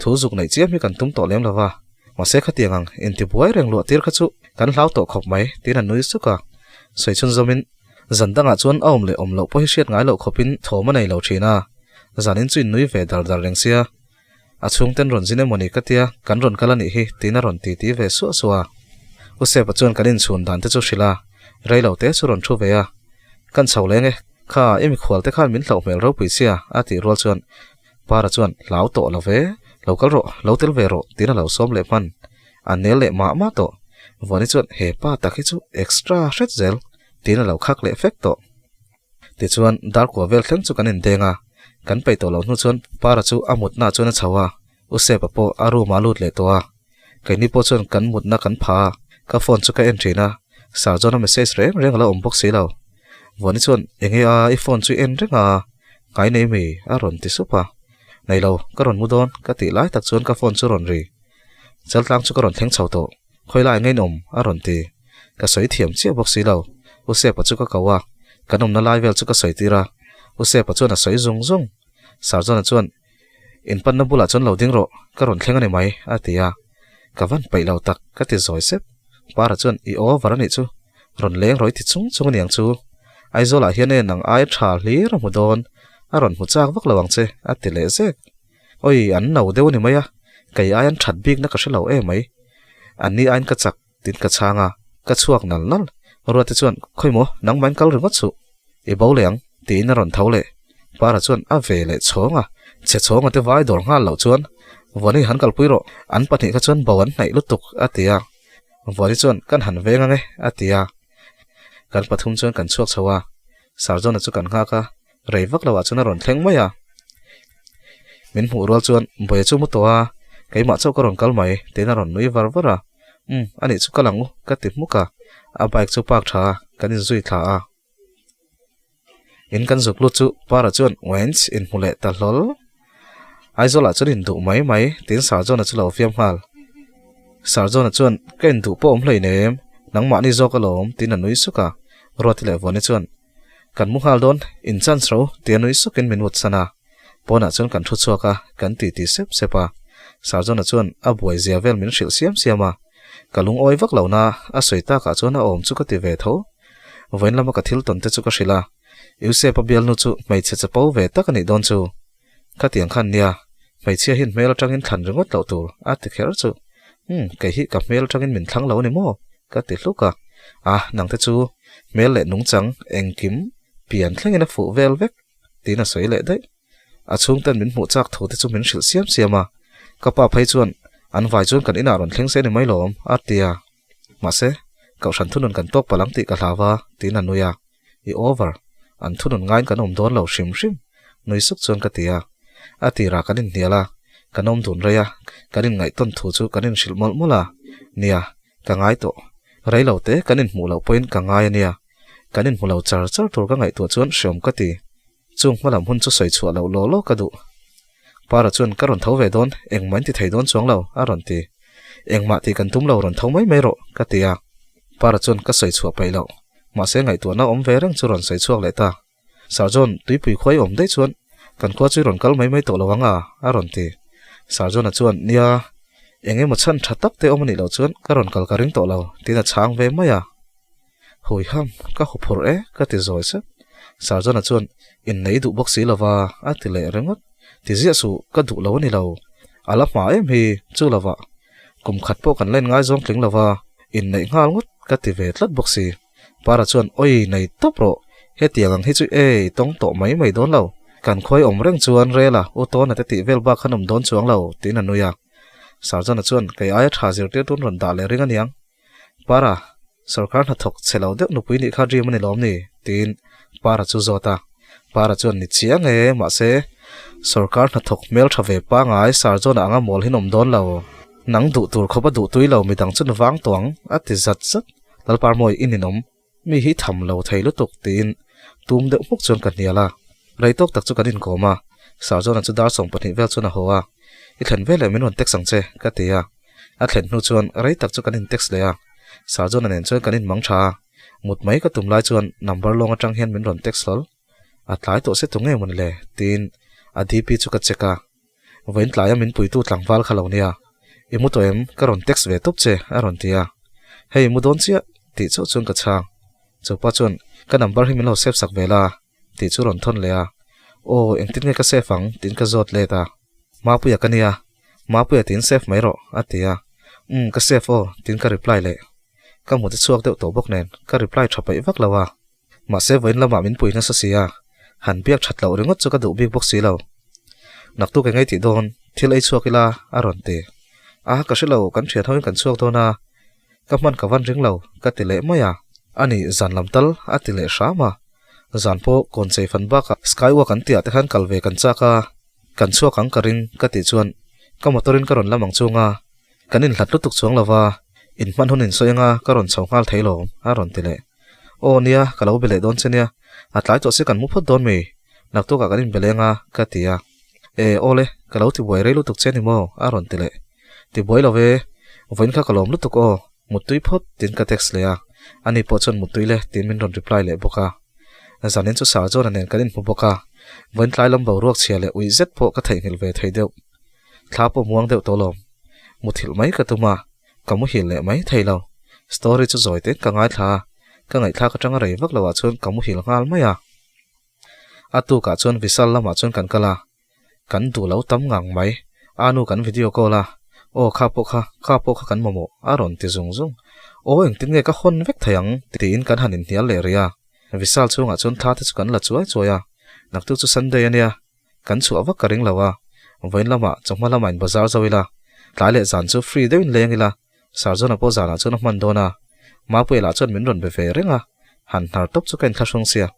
thu zuk neih chiam hi kan tum tawh lem lo va, mahse khatiang ang intibuai reng luah tir kha chu kan hlau tawh khawp mai tiin a nui suk a. Sawi chhunzawmin zan dangah chuan a awm leh awm loh pawh hi hriat ngai loh khawpin thawm a nei lo thin a, zanin chu in nui ve dar dar reng sia. A chhungten rawn zin emawni ka tia, kan rawn kal a nih hi, tiin a rawn ti ti ve suah suah a. U Sepa chuan kan inchhun dan te chu hrilh a, rei lo te chu rawn thu ve a. Kan chho leng e, kha i mikhual te khan min hlauh hmel ropui sia, a tih rual chuan Para chuan hlau tawh lo ve, lo kal rawh, lo tel ve rawh, tiin a lo sawm leh hman. A nel leh mah mah tawh. Vuani chuan he pa tak hi chu extra hret zel, tiin a lo khak leh fek tawh. Tichuan, darkua vel thleng chu kan indeng a, kan peih tawh loh hnu chuan Para chu a mutna ah chuan a chho a, U Sepa pawh a room ah a lut leh tawh a. Keini pawh chuan kan mutna kan pha a, ka phone chu ka en thin a, Sir John-a message reng reng a lo awm bawk si lo. Vuani chuan, Enge a, i phone chu i en reng a, ngai nei mi? a rawn ti sup a. Nei lo, ka rawn mu dawn, ka tih lai tak chuan ka phone chu rawn ri. Chaltlang chu ka rawn thleng chho tawh. Khawi lai ngei nawm? a rawn ti. Ka sawi thiam chiah bawk si lo. U Sepa chu ka ko a, kan awmna lai vel chu ka sawi tir a. U Sepa chuan a sawi zung zung. Sarjona chuan, In panna bulah chuan lo ding rawh, ka rawn thleng a ni mai, a ti a. Ka van peih lo tak, ka ti zawi sep. Para chuan, I over a nih chu, rawn leng rawih ti chung chung a niang chu. Aizawlah hian e nang ai tha hlir a hmu dawn, a rawn hmu chak vak lo ang che, a ti leh zek. Oi, an no deuh a ni mai a, kei ai an that bikna ka hre lo em mai. An ni aiin ka chak tin ka chhang a, ka chhuak nal nal. Ruati chuan, Khawi maw, nangmahin kal ringawt suh, i bo leh ang, tiin a rawn tho leh. Para chuan a ve leh chhawng a, chhe chhawnga te vai dawr nghal loh chuan, Vuani han kalpui rawh, an pahnih kha chuan bo an hnaih lutuk, a ti a. Vuani chuan, Kan han veng ang e, a ti a. Kan pathum chuan kan chhuak chho a, Sarjona chu kan nghak a, Rei vak lo ah chuan a rawn thleng mai a. Min hmuh rual chuan Bawia chu mu tawh a, keimah chauh ka rawn kal mai, tiin a rawn nui var var a. Umm, anih chu kal ang u, ka ti hmuk a. A bike chu park tha a, kan inzui thla a. In kan zuk lut chu Para chuan Wens inhmu leh ta hlawl. Aizawlah chuan induh mai mai, tiin Sarjona chu lo fiam nghal. Sarjona chuan, Ka induh pawh awm hleinem, nangmahni zawk alawm, tiin a nui suk a. Ruati leh Vuani chuan, Kan mu nghal dawn, in chance ro, tia nui sukin min mut san a. Pawnah chuan kan thu chhuak a, kan ti ti sep sep a. Sarjona chuan a buai zia vel min hrilh siam siam a. Ka lungawi vak lo na, a sawi takah chuan a awm chu ka ti ve tho. Vawiin lama ka thil tawn te chu ka hrilh a, Eusep-a bialnu chu hmeichhe chapo ve tak a nih dawn chu. Khatiang khan nia, hmeichhia hian hmel atangin thlan ringawt loh tur a ti kher chu. Umm, kei hi ka hmel atangin min thlang lo a ni maw? ka ti hluk a. A, nangte chu hmel leh nungchang engkim pian thlengin a fuh vel vek, tiin a sawi leh daih. A chhungten min hmuh chak thu te chu min hrilh siam siam a, ka pa phei chuan an vai chuan kan inah rawn thleng se ni mai lawm a ti a. Mahse, kohhran thunun kan tawk palh ang tih ka hlau a, tiin a nui a. I over, an thunun ngaiin kan awm dawn lo hrim hrim, nui suk chuan ka ti a. A tirah kan inhnial a, kan awm dun rei a, kan inngaihtawn thu chu kan inhrilh mawlh mawlh a. Nia, ka ngai tawh. Rei lo te kan inhmuh loh pawhin ka ngai a nia. Kan inhmu lo char char tur ka ngaihtuah chuan hreawm ka ti. Chung hmalam hun chu sawi chhuah loh law law ka duh. Para chuan ka rawn tho ve dawn, engmah in ti thei dawn chuang lo, a rawn ti. Engmah tih kan tum lo rawn tho mai mai rawh, ka ti a. Para chuan ka sawi chhuah peih loh. Mahse ngaihtuahna awm ve reng chu rawn sawi chhuak leh ta. Sir John, tuipui khuai awm daih chuan kan khua chu i rawn kal mai mai tawh lo ang a, a rawn ti. Sir John-a chuan, Nia, eng emaw chhan tha tak te awm a nih loh chuan ka rawn kal ka ring tawh lo, tiin a chhang ve mai a. Huiham, ka hu phurh e, ka ti zawi sep. Sarjana chuan, Innei duh bawk si lova, a ti leh ringawt. Ti ziah suh, ka duh lo a ni lo. A la hma em hi, chu lovah. Kum khat pawh kan len ngaizawng tling lova, inneih nghal ngawt, ka ti ve tlat bawk si. Para chuan, Oi, nei tawp rawh, hetiang ang hi chu ei, tawng tawh mai mai dawn lo. Kan khuai awm reng chuan rela u tawna te tih vel bak khan awm dawn chuang lo, tiin a nui a. Sarjana chuan, Kei aia tha zirtir tun rawn dah leh ring aniang. Para, sorkar hnathawk chhe lo deuh nupui nih kha dream a ni lawm ni? tiin Para chu zawt a. Para chuan ni chiang e, mahse sorkar hnathawk hmeltha ve pangai Sarjona anga mawl hi an awm dawn lo. Nang duh tur khawp a duh tui lo midang chu vang tawh ang, a ti zat zat. Lalparmawi i ninawm, mi hi tham lo thei lutuk tiin tum deuh hmuk chuan ka hnial a. Rei tawk tak chu kan inkawm a, Sarjona chu dar 20 vel chuan a haw a. I thlen veleh min rawn text ang che, ka ti a. A thlen hnu chuan rei tak chu kan in text leh a, Sarjona nen chuan kan in mang tha a, mut mai ka tum lai chuan number lawng atang hian min rawn text hlawl. A tlai tawh se tu nge mawni le? tiin a DP chu ka check a, vawiin tlaia min puitu tlangval kha lo nia, i mu tawh em? Ka rawn text ve tawp che a rawn ti a, hei mu dawn chiah tih chauh chuan ka chhang. Chupa chuan ka number hi min lo save sak ve la tih chu rawn thawn leh a, aw engtin nge ka save ang tiin ka zawt let a, Mapuia ka nia Mapuia tiin save mai rawh a ti a, umm ka save aw tiin ka reply leh. Ka hmu te chhuak deuh tawh bawk nen ka reply tha peih vak lo a, mahse vawiin lamah min pui nasa si a, han biak that loh ringawt chu ka duh bik bawk si lo. Naktuk eng ei tih dawn thil ei chhuak ila a rawn ti. A ka hre lo kan thian hoin kan chhuak dawn a, ka hman ka van ring lo ka ti leh mai a. Ani zan lam tal a ti leh hram a, zan pawh kawn chei fan bakah skywalk an tihah te khan kal ve kan chak a, Kan chhuak ang ka ring ka tih chuan ka motor in ka rawn lam ang chung a, kan inhlat lutuk chuang lo va, inhman hun insawi anga ka rawn chho nghal thei lo a rawn ti leh. Aw nia, ka lo be leh dawn che nia, a tlai tawh si kan mu phawt dawn mi, naktukah kan inbe leng a ka ti a. E aw le, ka lo tibuai rei lutuk che ni maw a rawn ti leh. Tibuai lo ve, vawiin kha ka lawm lutuk aw, muttui phawt tiin ka text leh a, ani pawh chuan muttui le tiin min rawn reply leh bawk a. Zanin chu Sarjona nen kan inhmu bawk a, vawiin tlai lam boruak chhia leh uih zet pawh ka theihnghilh ve thei deuh. Thla pawh muang deuh tawh lawm. Muthilh mai ka tum a, ka muhil leh mai thei lo. Story chu zawi tein ka ngaithla a, ka ngaihthlak atanga rei vak loh ah chuan ka muhil nghal mai a. A tukah chuan Vishal lamah chuan kan kal a, Kan duh lo tam ngang mai. A nu kan video call a, Aw kha pawh kha, kha pawh kha kan mamawh a rawn ti zung zung. Aw engtin nge ka hawn vek thei ang tiin kan han inhnial leh rih a. Vishal chhungah chuan thla te chu kan la chuai chuai a, naktuk chu Sunday a nia, kan chhuah vak ka ring lo a, vawiin lamah chawhma lamah in bazar zo ila, tlai leh zan chu free deuhin leng ila, Sarjona pawh zanah chuan a hman dawn a, Mapuia lah chuan min rawn be ve reng a, han hnar tawp chu ka inthlahrung sia.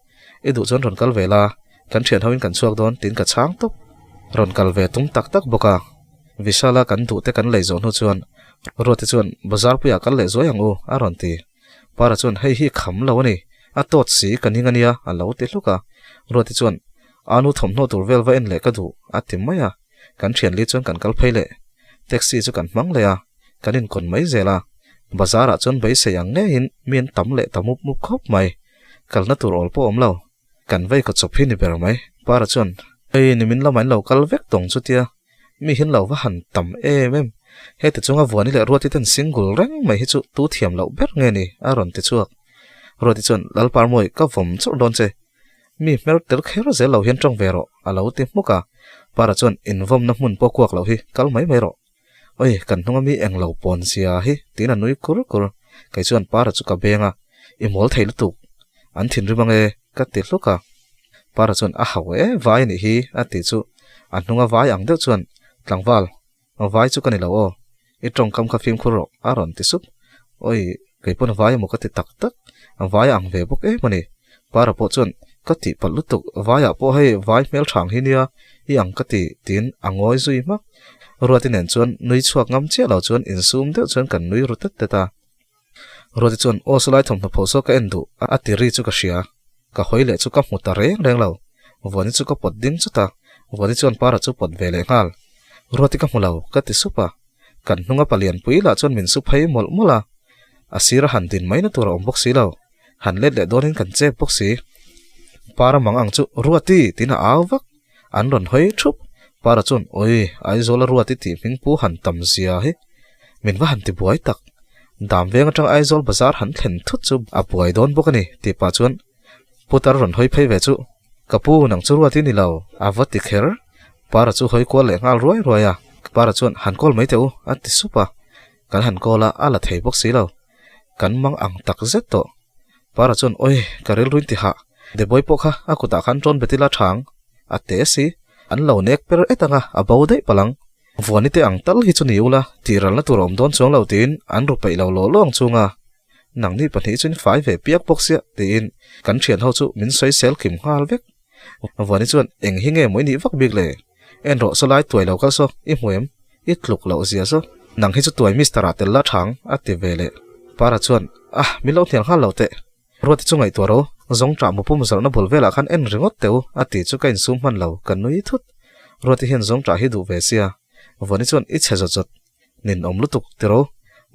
I duh chuan rawn kal ve la, kan thian hoin kan chhuak dawn tiin ka chhang tawp. Rawn kal ve tum tak tak bawk a, Vishala kan duh te kan lei zawh hnu chuan Ruati chuan bazar puiah kal leh zuai ang u a rawn ti. Para chuan hei hi kham lo a ni, a tawt si ka ning a nia a lo ti hluk a. Ruati chuan a nu thawmhnaw tur vel va en leh ka duh a ti mai a, kan thian li chuan kan kal phei leh. Taxi chu kan hmang leh a. Kan inkawn mai zel a, bazar ah chuan beisei ang ngeiin mi an tam leh ta mup mup khawp mai. Kalna tur awl pawh awm lo. Kan vei kaw chawp hi ni ber mai. Para chuan, Hei nimin lamah in lo kal vek tawng chutia, mi hian lo va han tam em em. Heti chunga Vuani leh Ruati ten single reng mai hi chu tu thiam loh ber nge ni? a rawn ti chhuak. Ruati chuan, Lalparmawi, ka vawm chauh dawn che. Mi hmer tel kher zel lo hian tawng ve rawh, a lo ti hmuk a. Para chuan, Invawmna hmun pawh kuak loh hi, kal mai mai rawh. Oi, kan hnunga mi eng lo pawn zia hi, tiin a nui kur kur. Kei chuan Para chu ka beng a, I mawl thei lutuk. An thinrim ange, ka ti hluk a. Para chuan, A hau e, vai a nih hi, a ti chu. A hnunga vai ang deuh chuan, Tlangval, vai chu ka ni lo aw. I tawngkam kha fimkhur rawh, a rawn ti sup. Oi, kei pawn vai emaw ka ti tak tak. Vai a ang ve bawk em a ni. Para pawh chuan, Ka tih palh lutuk, vaiah pawh hei vai hmel thang hi nia, i ang ka ti, tiin a ngawi zui hmak. Ruati nen chuan nui chhuak ngam chiah lo chuan insum deuh chuan kan nui ru tet tet a. Ruati chuan, Aw sawlai thawmhnaw pho saw ka en duh, a ti ri chu ka hria. Ka hawi leh chu ka hmu ta reng reng lo. Vuani chu ka pawt ding chut a, Vuani chuan Para chu pawt ve leh nghal. Ruati ka hmu lo, ka ti sup a. Kan hnunga palianpui lah chuan min su phei mawlh mawlh a. A sira han din mai na tur a awm bawk si lo. Han let leh dawnin kan chep bawk si. Para mang ang chu Ruati tiin a au vak. An rawn hawi thup. Para chuan Awi, Aizawla Ruati tih hming pu han tam zia hi. Min va han ti buai tak. Dam veng atang Aizawl bazar han thlen thut chu a buai dawn bawk a ni tih pah chuan Putar rawn hawi phei ve chu Ka pu nang chu Ruati ni lo a va ti kher. Para chu hawi kual leh nghal ruai ruai a. Para chuan Han kawl mai teh u a ti sup a. Kan han kawl a, a la thei bawk si lo. Kan mang ang tak zet tawh. Para chuan, Awi, ka rilruin ti hah. Deboi pawh kha a kutah khan ṭawn bet ila ṭhang. A te si. An lo nek per et anga a bo daih palh ang. Vuani te ang tal hi chu ni ula, tih ralna tur a awm dawn chuang lo tiin an ru peih lo lawh lawng chunga nangni pahnih chuin fai ve piak bawk sia tiin kan ṭhian ho chu min sawi sel kim nghal vek. Vuani chuan, Eng hi nge maw i nih vak bik le? En rawh saw lai tuai lo kal saw, i hmu em? I tluk loh zia saw. Nang hi chu tuai mister ah tel la thang, a ti ve leh. Para chuan, Ah, min lo hnial nghal lo teh. Ruati chu ngaihtuah ro, zawng ṭah mupum zawrhna bul velah khan en ringawt teh u, a ti chu ka insum hman lo, ka nui thut. Ruati hian zawng ṭah hi duh ve sia. Vuani chuan, I chhe zawt zawt. Nin awm lutuk, ti ro.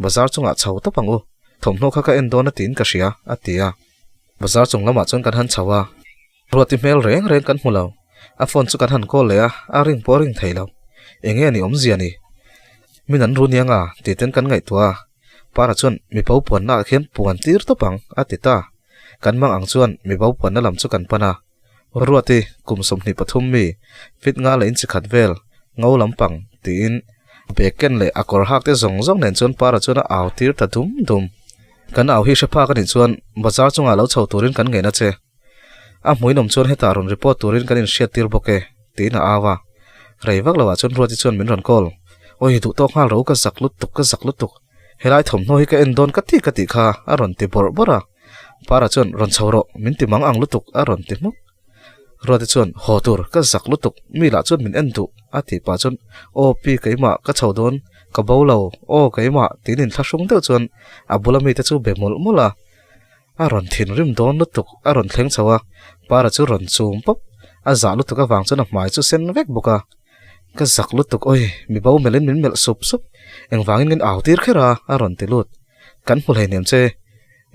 Bazar chungah chho tawp ang u. Thawmhnaw kha ka en dawn a tiin ka hria, a ti a. Bazar chung lamah chuan kan han chho a. Ruati hmel reng reng kan hmu lo. A phone chu kan han call leh a, a ring pawh a ring thei lo. Eng nge ni awmzia ni? Min an ru niang a, tih ten kan ngaihtuah a. Para chuan mibo puanna ah khian puan tir tawp ang, a ti ta. Kan mang ang chuan mibo puanna lam chu kan pan a. Ruati, kum 23 mi, fit nga leh inchi khat vel, ngo lampang, tiin bag ken leh a kawr hak te zawng zawng nen chuan Para chuan a au tir ta dum dum. Kan au hi hre phak a nih chuan bazar chungah lo chho turin kan ngeihna che. A hmuinawm chuan hetah rawn report turin kan inhriat tir bawk e, tiin a au a. Rei vak loah chuan Ruati chuan min rawn call. Awi, duh tawk nghal ro, ka zak lutuk, ka zak lutuk. Helai thawmhnaw hi ka en dawn ka ti ka tih kha a rawn ti bawrh bawrh a. Para chuan rawn chho rawh, min ti mang ang lutuk a rawn ti hmuk. Ruati chuan haw tur, ka zak lutuk, mi lah chuan min en duh a tih pah chuan aw pi keimah ka chho dawn, ka bo lo, aw keimah tiin inthlahrung deuh chuan a bula mite chu be mawlh mawlh a. A rawn thinrim dawn lutuk, a rawn thleng chho a, Para chu rawn chum pawp, a zah lutuk avang chuan a hmai chu sen vek bawk a. Ka zak lutuk, awi, mi bo melhin min melh sup sup, engvangin min au tir kher a, a rawn ti lut. Kan hmu hleinem che,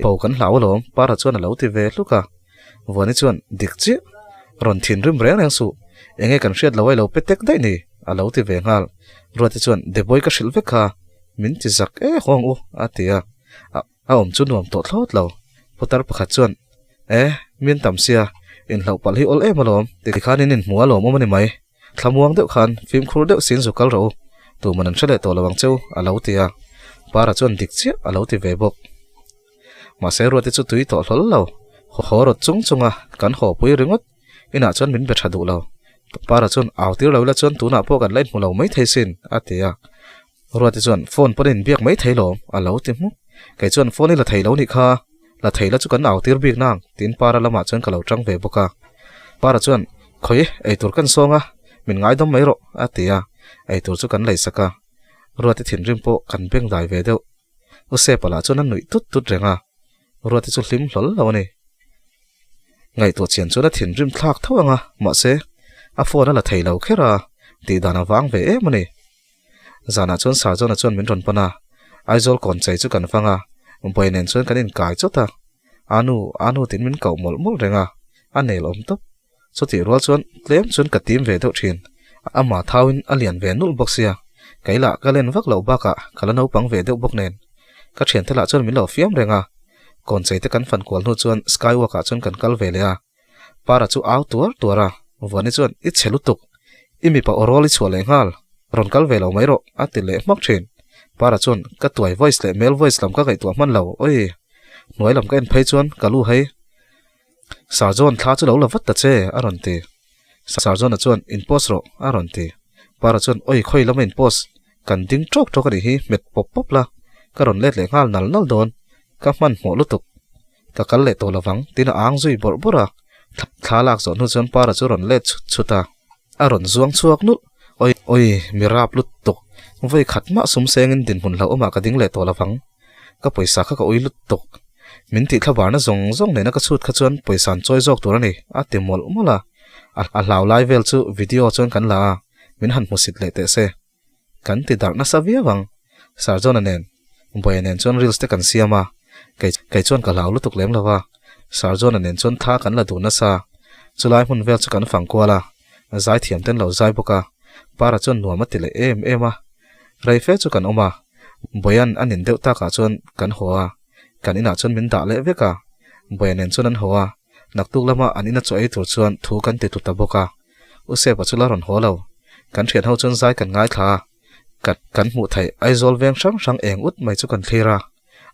bo kan hlau alawm, Para chuan a lo ti ve hluk a. Vuani chuan, Dik chiah, rawn thinrim reng reng suh, enge kan hriat lo a i lo pe tek daih ni, a lo ti ve nghal. Ruati chuan, Deboi ka hrilh vek kha, min ti zak e hawng u, a ti a. A awm chu nuam tawh thlawt lo. Putar pakhat chuan, E, min tam sia, inhlauh palh hi awl em alawm, tikhan in inhmu alawm awm a ni mai. Thlamuang deuh khan fimkhur deuh sin zu kal rawh u, tuman an hre leh tawh lo ang cheu, a lo ti a. Para chuan dik chiah a lo ti ve bawk. Mahse Ruati chu tui tawh hlawl lo, haw rawt chung chunga kan haw pui ringawt, inah chuan min be tha duh lo. Para chuan au tir lo ila chuan tunah pawh kan la inhmu lo maithei sin, a ti a. Ruati chuan phone pawn in biak mai thei lo a lo ti hmuk. Kei chuan phone i la thei lo nih kha, la thei la chu kan au tir bik nang tiin Para lamah chuan ka lo tang ve bawk a. Para chuan khawi eitur kan sawng a, min ngaidawm mai rawh a ti a, eitur chu kan lei sak a. Ruati thinrim pawh kan beng dai ve deuh. U Sepa lah chuan a nuih tut tut reng a, Ruati chu hlim hlawl lo a ni. Ngaihtuah chian chuan a thinrim thlak tho ang a, mahse a phone a la thei lo kher a, tih dan a vang ve em a ni. Zanah chuan Sarjona chuan min rawn pan a, Aizawl kawn chei chu kan fang a, Buai nen chuan kan inkai chawt a. Anu, Anu tiin min koh mawlh mawlh reng a, a nel awm tawp. Chutih rual chuan tlem chuan ka tim ve deuh thin. Amah thauin a lian ve nulh bawk sia, kei lah ka len vak loh bakah ka la naupang ve deuh bawk nen. Ka thiante lah chuan min lo fiam reng a. Kawnchei te kan fan kual hnu chuan skywalk ah chuan kan kal ve leh a. Para chu au tuar tuar a, Vuani chuan i chhe lutuk, i mipa aw rawl i chhuah leh nghal, rawn kal ve lo mai rawh a ti leh hmak thin. Para chuan ka tuai voice leh male voice lam ka ngaihtuah hman lo, oi! Hnuai lam ka en phei chuan ka lu hei. Sarjawn thla chu lo la vat ta che a rawn ti. Sarjawna chuan in post rawh a rawn ti. Para chuan oi khawi lama in post, kan ding tawk tawk a nih hi hmet pawp pawp la, ka rawn let leh nghal nal nal dawn, ka hmanhmawh lutuk. Ka kal leh tawh lovang tin a ang zui bawrh bawrh a, thla lak zawh hnu chuan Para chu rawn let chhut chhut a, a rawn zuang chhuak nulh. Oi oi mi rap lutuk, vawi khat mah sum sengin dinhmun hlauhawmah ka ding leh tawh lovang, ka pawisa kha ka ui lutuk, min tih thlavarna zawng zawng nena ka chhut kha chuan pawisa an chawi zawk tur a ni a ti mawlh mawlh a, a hlau lai vel chu video chuan kan la a, min han hmusit leh teh se. Kan ti darh nasa viau ang. Sarjona nen, Buaia nen chuan reels te kan siam a, kei kei chuan ka hlau lutuk lem lo va, Sarjona nen chuan thla kan la duh nasa. Chulai hmun vel chu kan fang kual a, zaithiam ten lo zai bawk a, Para chuan nuam a ti leh em em a. Rei fe chu kan awm a, Buaia'n a nin deuh takah chuan kan haw a, kan inah chuan min dah leh vek a, Buaia nen chuan an haw a, naktuk lama an ina chaw ei tur chuan thu kan ti tlu ta bawk a. U Sepa chu la rawn haw lo. Kan thian ho chuan zai kan ngaithla a, kan kan hmuh theih Aizawl veng hrang hrang eng ut mai chu kan thlir a,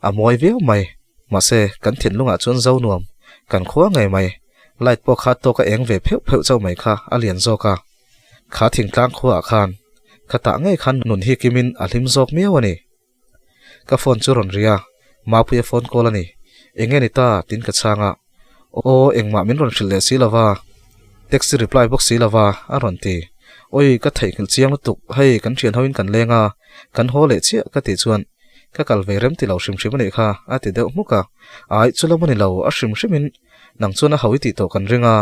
a mawi viau mai. Mahse, kan thinlungah chuan zo nuam, kan khua ngei mai. Light pawh kha tawka eng ve pheuh pheuh chauh mai kha a lian zawk a. Kha thingtlang khuaah khan, kha tah ngei khan nun hi kimin a hlim zawk miau a ni. Ka phone chu rawn ri a, Mapuia phone call a ni. Eng nge ni ta? Tiin ka chhang a. Aw, engmah min rawn hrilh leh si lova, text reply bawk si lova, a rawn ti. Awi, ka theihnghilh chiang lutuk, hei kan thian hoin kan leng a, kan haw leh chiah ka tih chuan ka kal ve rem ti lo hrim hrim a nih kha, a ti deuh hmuk a. Ai, chu lam a ni lo, a hrim hrimin nang chuan a ho i tih tawh kan ring a,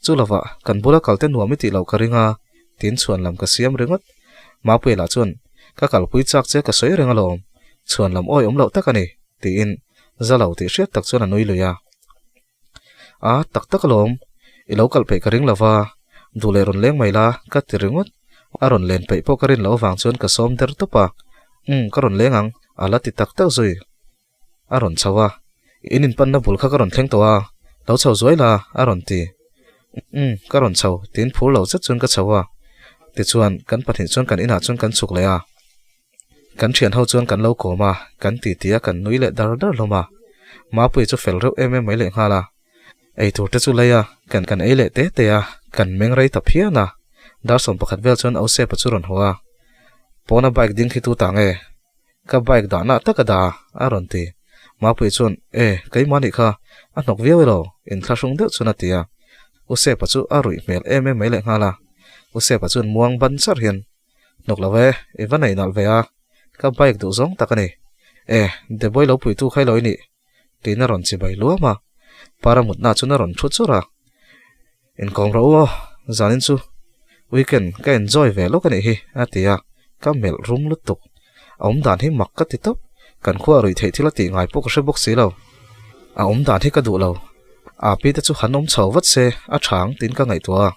chu lovah kan bula kal te nuam i tih loh ka ring a, tiin chhuan lam ka siam ringawt. Mapuia lah chuan, Ka kalpui chak che ka sawi reng alawm, chhuan lam awi awm loh tak a ni, tiin za lo tih hriat tak chuan a nui lui a. A, tak tak alawm, i lo kalh peih ka ring lo va, duh leh rawn leng mai la, ka ti ringawt. A rawn len peih pawh ka rin loh avang chuan ka sawm der tawp a, Umm, ka rawn leng ang, a la ti tak tak zui. A rawn chho a, In inpanna bul kha ka rawn thleng tawh a, lo chho zuai la, a rawn ti. Umm, ka rawn chho, tiin phur lo zet chuan ka chho a. Tichuan, kan pahnih chuan kan inah chuan kan chhuk leh a. Kan thian ho chuan kan lo kawm a, kan titi a, kan nui leh dar dar hlawm a. Mapuia chu fel reuh em em mai leh nghal a. Eitur te chu lei a, kan kan ei leh te te a, kan meng rei ta phian a. Dar 11 vel chuan Ausepa chu rawn haw a. Pawna bike ding khi tu ta nge? Ka bike dah nah tak a dah a, a rawn ti. Mapuii chuan, E, keimah nih kha, a hnawk viau elo, inthlahrung deuh chuan a ti a. U Sepa chu a ruih hmel em em mai leh nghal a. U Sepa chuan muang ban char hian, Hnawk lo e, i va nei nalh ve a, ka bike duh zawng tak a ni. E, Deboi lo puitu kha ilo i nih? Tiin a rawn chibai luam a. Para mutna chuan a rawn thu chur a. Inkawm rawh u aw, zanin chu weekend ka enjoy ve lawk a nih hi, a ti a, ka melh rum lutuk. A awm dan hi mak ka ti tawp, kan khua ruih theih thil a tih ngai pawh ka hre bawk si lo. A awm dan hi ka duh lo, Api te chu han awm chho vat se a tha ang tiin ka ngaihtuah a.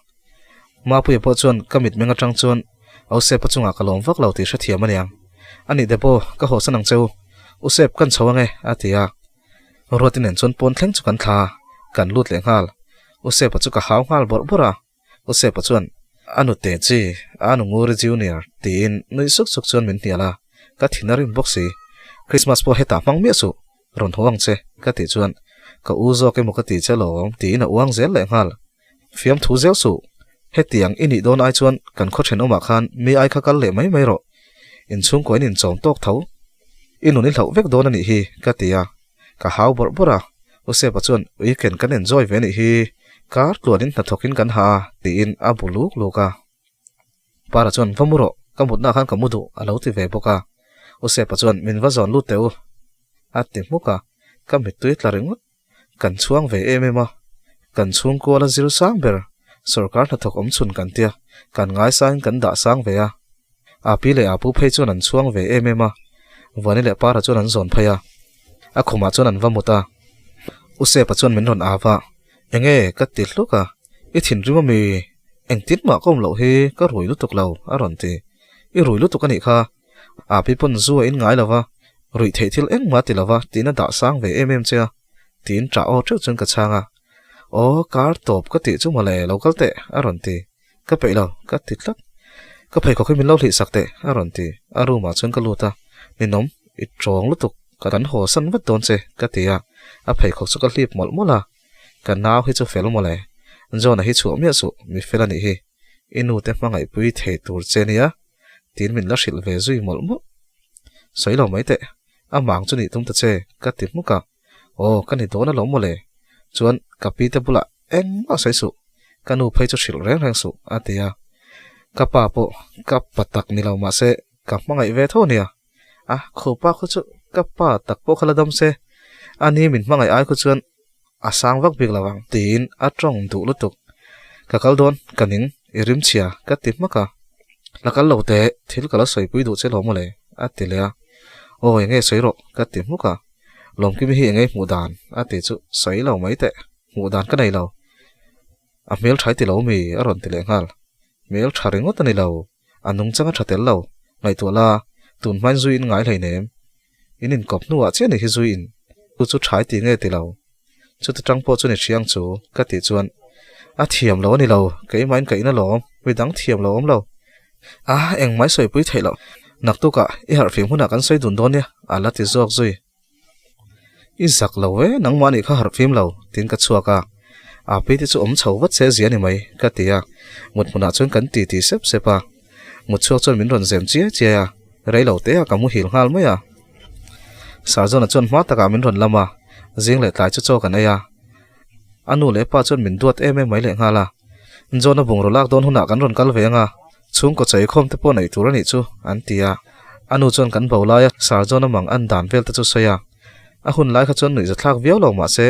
Mapuia pawh chuan ka mitmeng atang chuan Ausepa chungah ka lawm vak lo tih hrethiam a niang. A nih Debo, ka hawsan ang che u, Usep kan chho ange, a ti a. Ruati nen chuan pawn thleng chu kan thla a, kan lut leh nghal. U Sepa chu ka hau nghal bawrh bawrh a, U Sepa chuan, A nute chi, a nu Nguri Junior, tiin nui suk suk chuan min hnial a, ka thin a rim bawk si. Christmas pawh hetah hmang miah suh, rawn haw ang che, ka tih chuan, Ka u zawk emaw ka ti che lawm, tiin a uang zel leh nghal. Fiamthu zel suh, hetiang i nih dawn ai chuan kan khaw thenawmah khan mi ai kha kal leh mai mai rawh, inchhungkaw in inchawm tawk tho. I nun i hlauh vek dawn a nih hi, ka ti a. Ka hau bawrh bawrh a, U Sepa chuan weekend kan enjoy ve a nih hi, kar tluanin hnathawkin kan ha a, tiin a bu luk luk a. Para chuan, Va mu rawh, ka mutnaah khan ka mu duh, a lo ti ve bawk a. U Sepa chuan, Min va zawn lut teh u, a ti hmuk a, ka mittui tla ringawt. Kan chhuang ve em em a, kan chhungkual a zir sang ber, sorkar hnathawk awm chhun kan tia, kan ngaisain kan dah sang ve a. A pi leh a pu phei chuan an chhuang ve em em a, Vuani leh Para chuan an zawn phei a, a khumah chuan an va mut a. U Sepa chuan min rawn au a, Enge ka ti hluk a, i thinrim ami, engtin mah ka awm loh hi ka rui lutuk lo, a rawn ti. I rui lutuk a nih kha, A pi pawn zu a in ngai lo va, ruih theih thil engmah ti lo va tiin a dah sang ve em em che a. Tiin ṭah aw ṭeuh chuan ka chhang a. Aw, kar tawp ka tih chu mawle, lo kal teh, a rawn ti. Ka peih lo, ka ti tlat. Ka pheikhawk hi min lo hlih sak teh, a rawn ti. A room ah chuan ka lut a, Ninawm, i tawng lutuk, ka kan haw san vat dawn che, ka ti a. A pheikhawk chu ka hlip mawlh mawlh a. Ka nau hi chu fel mawle. John-a hi chhuah miah suh, mi fel a nih hi. I nu te hmangaihpui thei tur che nia, tiin min la hrilh ve zui mawlh mawlh. Sawi lo mai teh, a mang chu nih tum ta che, ka ti hmuk a. Aw, ka ni dawn alawm mawle. Chuan, ka pi te bulah engmah sawi suh, ka nu phei chu hrilh reng reng suh, a ti a. Ka pa pawh ka pa tak ni lo mahse ka hmangaih ve tho nia. A, khupa khu chu ka pa tak pawh kha la dam se, a ni min hmangaih ai khu chuan a sang vak bik lo ang tiin a tawng duh lutuk. Ka kal dawn, ka ning, i rim chhia, ka ti hmak a. La kal lo teh, thil ka la sawipui duh che lo mawle, a ti leh a. Aw, enge sawi rawh, ka ti hmuk a. Lawmkimi hi enge hmuh dan? a ti chu sawi lo mai teh, hmuh dan ka nei lo. A hmel tha i ti lo mi? a rawn ti leh nghal. Hmel tha ringawt a ni lo, a nungchang a tha tel lo. Ngaihtuah la, tun hmain zui in ngai hleinem. In inkawp hnuah chiah ni hi zui in chu chu tha i ti nge ti lo. Chuti tang pawh chu ni thiang chu, ka tih chuan a thiam lo a ni lo, keimah in ka in alawm, midang thiam lo awm lo. A, engmah i sawipui theih loh. Naktukah i harhfim hunah kan sawi dun dawn nia, a la ti zawk zui. I zak lo e, nangmah nih kha harhfim lo, tiin ka chhuak a. Api te chu awm chho vat se zia ni mai, ka ti a. Mut hmunah chuan kan ti ti sep sep a. Mut chhuak chuan min rawn zem chiai chiai a, rei lo te ah ka muhil nghal mai a. Sarzawna chuan hma takah min rawn lam a, zing leh tlai chu chaw kan ei a. A nu leh pa chuan min duat em em mai leh nghal a. John-a bungraw lak dawn hunah kan rawn kal ve ang a, chhungkaw chaikhawm te pawh neih tur a nih chu, an ti a. A nu chuan kan bo laia Sir John-a mang an dan vel te chu sawi a. A hun lai kha chuan nuihzathlak viau lo mah se,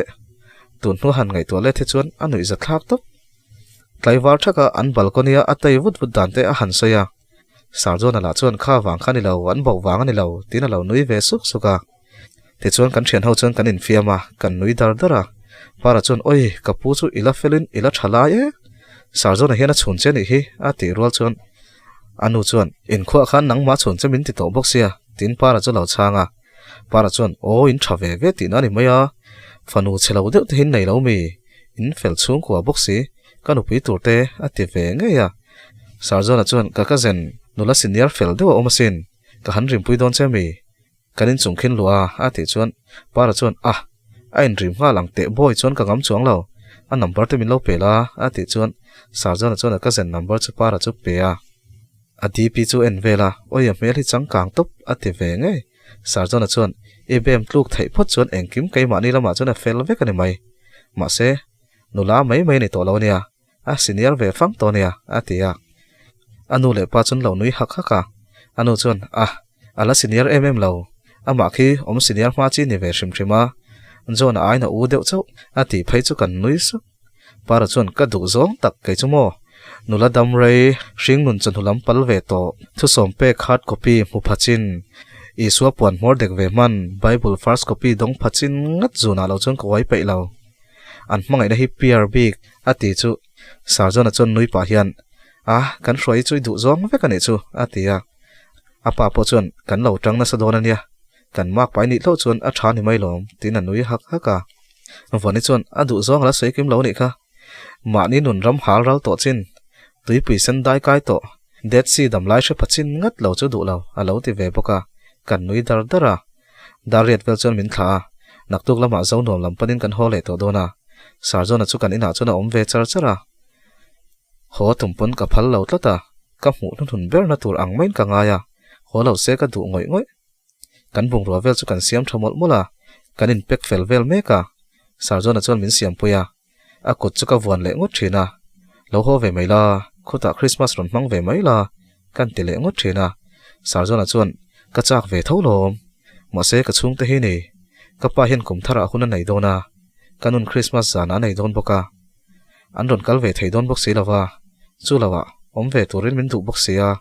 tun hnu han ngaihtuah let hi chuan a nuihzathlak tawp. Tlaivar thaka an balcony-a a tei vut vut dan te a han sawi a. Sir John-a lah chuan kha vang kha a ni lo, an bo vang a ni lo, tiin a lo nui ve suk suk a. Tichuan kan thian ho chuan kan infiam a, kan nui dar dar a. Para chuan, Oi, ka pu chu i la felin i la tha lai e. Sarzawna hian a chhun che nih hi, a tih rual chuan a nu chuan, Inkhuah khan nangmah chhun che min ti tawh bawk sia, tiin Para chu lo chhang a. Para chuan, Aw, in tha ve ve tihna a ni mai a, fanu chhe lo deuh te hi in nei lo mi, in fel chhungkua bawk si, ka nupui tur te a ti ve ngei a. Sarzawna chuan, Ka cousin, nula senior fel deuh a awm asin, ka han rimpui dawn che mi? Kan inchung khin luah a, a tih chuan Para chuan a, a inrim nghal ang teh bawi chuan ka ngam chuang lo, a number te min lo pe la a tih chuan Sarjana chuan a cousin number chu Para chu pe a, a DP chu en vel a, awi a hmel hi changkang tawp a ti ve ngei, Sarjana chuan i bem tluk theih phawt chuan engkim keimahni lamah chuan a fel vek a ni mai, mahse nula mai mai a ni tawh lo ania. A senior ve fang tawh ania, a ti a. A nu leh pa chuan lo nui hak hak a. A nu chuan, A, a la senior em em lo. Amah khi awm senior hma chi ni ve hrim hrim a. John-a aiin a u deuh chauh, a tih phei chu kan nui sup. Para chuan, Ka duh zawng tak kei chu maw? Nula dam rei, hring nun chawhnu lam pal ve tawh, thusawm pek hard copy hmu pha chin, Isua puan hmawr dek ve hman, Bible first copy dawng pha chin ngat zunah lo chuan ka uai peih lo. An hmangaihna hi piar bik a ti chu Sarjona chuan nui pah hian, A, kan hruai hi chu i duh zawng vek a nih chu, a ti a. A pa pawh chuan, Kan lo tang nasa dawn a nia, kan mak pai nih hlauh chuan a tha ni mai lawm, tiin a nui hak hak a. Vawni chuan, A duh zawng a la sawi kim lo a nih kha. Mahni nun ram hal ral tawh chin, tuipui sen dai kai tawh, Dead Sea dam lai hre pha chin ngat lo chu duh lo, a lo ti ve bawk a, kan nui dar dar a. Darriat vel chuan min thlah a, naktuk lamah zo nuam lam panin kan haw leh tawh dawn a, Sarjona chu kan inah chuan a awm ve char char a. Haw tum pawn ka phal lo tlat a, ka hmuh hnuhnun berna tur ang maiin ka ngai a, haw lo se ka duh ngawih ngawih. Kan bungrua vel chu kan siam tha mawlh mawlh a, kan inpek fel vel mek a, Sarjona chuan min siampui a, a kut chu ka vuan leh ngawt thin a, Lo haw ve mai la, khutah Christmas rawn hmang ve mai la, kan ti leh ngawt thin a. Sarzawna chuan, Ka chak ve tho lawm, mahse ka chhungte hi ni, ka pa hian kum tharah hun a nei dawn a, ka nun Christmas zanah a nei dawn bawk a, an rawn kal ve thei dawn bawk si lo va, chu loah awm ve turin min duh bawk si a,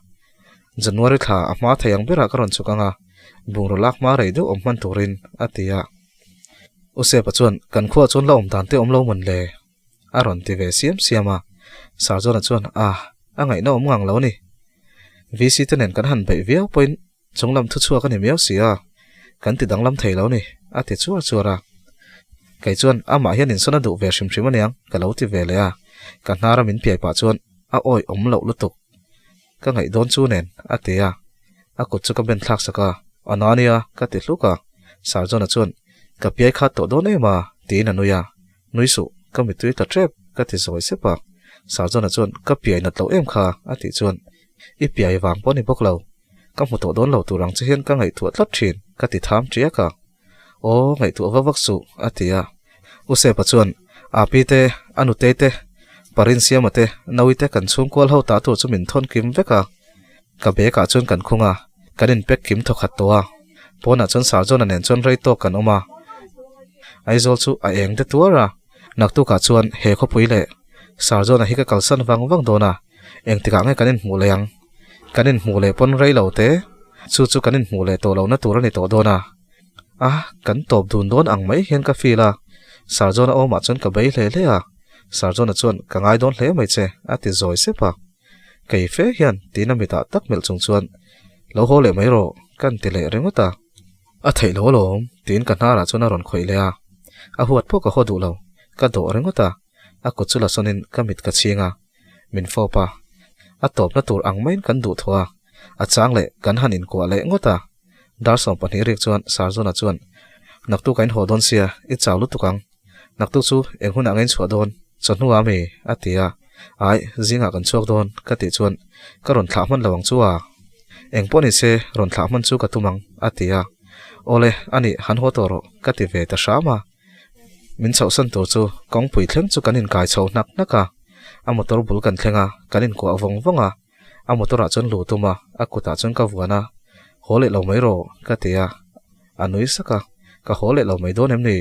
January thla a hma thei ang berah ka rawn chhuk ang a, bungraw lak hma rei deuh awm hman turin, a ti a. U Sepa chuan, Kan khuaah chuan la awm dan te awm lo mawn le? A rawn ti ve siam siam a. Sarjona chuan, A, a ngaihna awm ngang lo a ni. VC te nen kan han beih viau pawhin chunglam thu chhuak a ni miau si a, kan ti danglam thei lo a ni, a ti chuar chuar a. Kei chuan amah hian insawn a duh ve hrim hrim aniang ka lo ti ve leh a, ka hnara min piai pah chuan a awi awm loh lutuk. Ka ngaih dawn chu nen a ti a, a kut chu ka ben thlak sak a, A na ania ka ti hluk a, Sir John-a chuan Ka piai khat tawh dawn em a? tiin a nui a, Nui suh, ka mittui ta tep ka ti zawi sep a, Sir John-a chuan Ka piai nat loh em kha a tih chuan I piai vang pawh a ni bawk lo, ka hmu tawh dawn lo tur ang che hian ka ngaihtuah tlat thin ka ti tham tiak a. Aw, ngaihtuah vak vak suh, a ti a. U Sepa chuan, Api te, a nutei te, Parinsiama te, Naui te kan chhungkual ho tah tur chu min thawn kim vek a. Ka bag ah chuan kan khung a, kan inpek kim thawkhat tawh a. Pawnah chuan Sarjona nen chuan rei tawk kan awm a. Aizawl chu a eng de tuar a. Naktukah chuan he khawpui leh Sarjona hi ka kalsan vang vang dawn a, engtikah nge kan inhmuh leh ang? Kan inhmuh leh pawn rei lo te, chu chu kan inhmuh leh tawh lohna tur a ni tawh dawn a. A, kan tawp dun dawn ang mai hian ka feel a, Sarjona awmah chuan ka bei hle hle a, Sarjona chuan ka ngai dawn hle mai che a ti zawi sep a. Kei fe hian tiin a mitah tak melh chung chuan lo haw leh mai rawh kan ti leh ringawt a. A theih lo alawm tiin ka hnarah chuan a rawn khawih leh a, a huat pawh ka haw duh lo, ka dawh ringawt a, a kut chu la sawnin ka mit ka chhing a, min fawp a, a tawpna tur ang maiin kan duh thaw a, a chang leh kan han inkuah leh ngawt a. Dar 20 rik chuan Sarzuna chuan, Naktuk a inhaw dawn sia, i chau lutuk ang. Naktuk chu eng hunah nge inchhuah dawn? Chawhnu ah mi? a ti a. Ai, zingah kan chhuak dawn, ka tih chuan, Ka rawn thlah hman lo ang chu a. Eng pawh ni se, rawn thlah hman chu ka tum ang, a ti a. Awle, anih, han haw tawh rawh, ka ti ve ta hram a. Min chhohsan tur chu kawngpui thleng chu kan inkai chho hnak hnak a. A motor bul kan thleng a, kan inkuah vawng vawng a. A motor ah chuan luh tum a, a kutah chuan ka vuan a, Haw leh lo mai rawh, ka ti a. A nui sak a, Ka haw leh lo mai dawn em ni?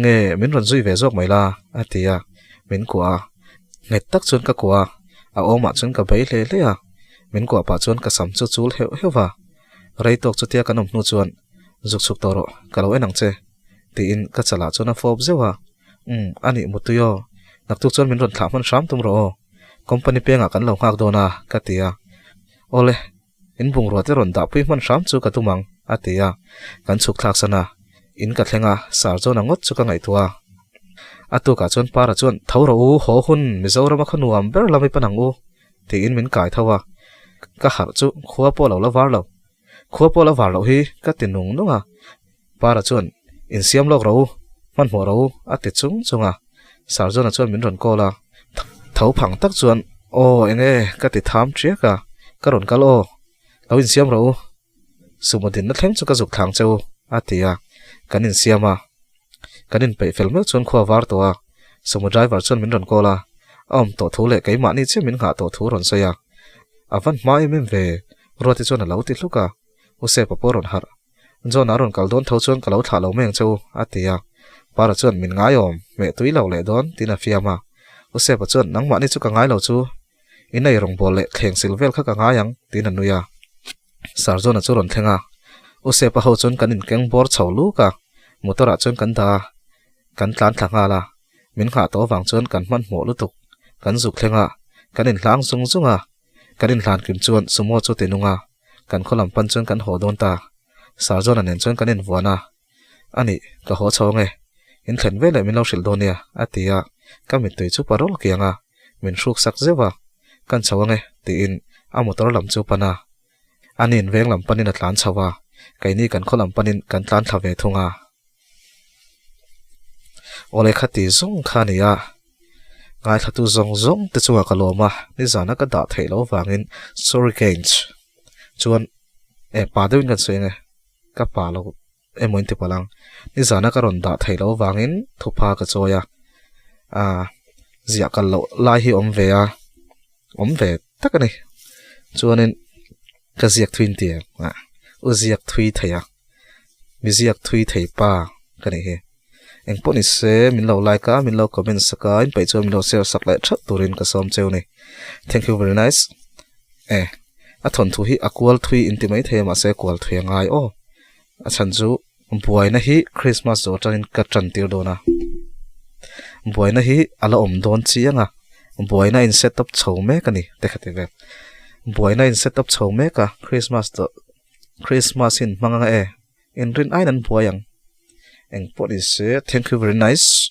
Nge, min rawn zui ve zawk mai la, a ti a. Min kuah a, nghet tak chuan ka kuah a, a awmah chuan ka bei hle hle a. Min kuah pah chuan ka sam chu chul heuh heuh va. Rei tawk chutia kan awm hnu chuan, Zuk chhuk tawh rawh, ka lo en ang che, tiin ka chalah chuan a fawp zeuh a. Umm, a nih mutui aw, naktuk chuan min rawn thlah hman hram tum rawh aw. Company pengah kan lo nghak dawn a, ka ti a. Awle, in bungrua te rawn dahpui hman hram chu ka tum ang, a ti a. Kan chhuk thlak san a, in ka thleng a, Sir John-a ngawt chu ka ngaihtuah a. A tukah chuan Para chuan, Tho rawh u, haw hun, Mizorama khaw nuam ber lam i pan ang u, tiin min kai tho a. Ka harh chu khua pawh lo la var lo. Khua pawh la var loh hi ka ti nung nung a. Para chuan, Insiam lawk rawh u, hmanhmawh rawh u, a ti chung chung a. Sir John-a chuan min rawn call a, tho phang tak chuan, Aw, eng e, ka ti tham ṭiak a, ka rawn kal aw, lo insiam rawh u, sumo dinna thleng chu ka zuk thlang che u, a ti a, kan insiam a. Kan inpeih fel meuh chuan khua var tawh a, sumo driver chuan min rawn call a, a awm tawh thu leh keimahni chiah min nghah tawh thu a rawn sawi a. A van hma em em ve, Ruati chuan a lo ti hluk a, U Sepa pawh a rawn harh. John a rawn kal dawn tho chuan ka lo thlah lo mai ang che u, a ti a. Para chuan min ngai awm, hmeh tui lo leh dawn, tiin a fiam a. U Sepa chuan nangmahni chu ka ngai lo chu, in ei rawngbâwl leh thleng sil vel kha ka ngai ang, tiin a nui a. Sir John-a chu rawn thleng a. U Sepa ho chuan kan inkeng bawr chho luk a, motor ah chuan kan dah a, kan tlan thla nghal a. Min nghah tawh avang chuan kan hmanhmawh lutuk, kan zuk thleng a, kan inhlang zung zung a. Kan inhlan kim chuan sumo chu ti nung a, kan khaw lam pan chuan kan haw dawn ta. Sir John-a nen chuan kan invuan a, A nih, ka haw chho ange. In thlen veleh min lo hrilh dawn nia, a ti a, ka mittui chu parol kiang a, min hruk sak zeuh a, Kan chho ange, tiin a motor lam chu pan a. Ani'n veng lam panin a tlan chho a, keini kan khaw lam panin kan tlan thla ve thung a. Awle khati zawng kha a ni a, Ngaithlatu zawng zawng te chungah ka lawm a, nizana ka dah theih loh avangin sorry gains chuan e pa deuhin kan sawi ange ka pa lo emaw in ti palh ang nizana ka rawn dah theih loh avangin thupha ka chawi a ah ziah kal loh lai hi awm ve a awm ve tak a ni chuanin ka ziak thui in ti ang ah u ziak thui thei a mi ziak thui thei pa ka nih hi. Eng pawh ni se min lo like a min lo comment sak a in peih chuan min lo share sak leh that turin ka sawm cheu ni. Thank you very nice. E a thawnthu hi a kual thui in ti mai thei a mahse kual thui a ngai aw. A chhan chu buaina hi Christmas zawh atangin ka tan tir dawn a. Buaina hi a la awm dawn chiang a buaina in set up chho mek a ni te kha ti vel. Buaina in set up chho mek a Christmas tawh Christmas in hmang anga e. Inrin aiin an buai ang. Engpawh ni se, thank you very nice.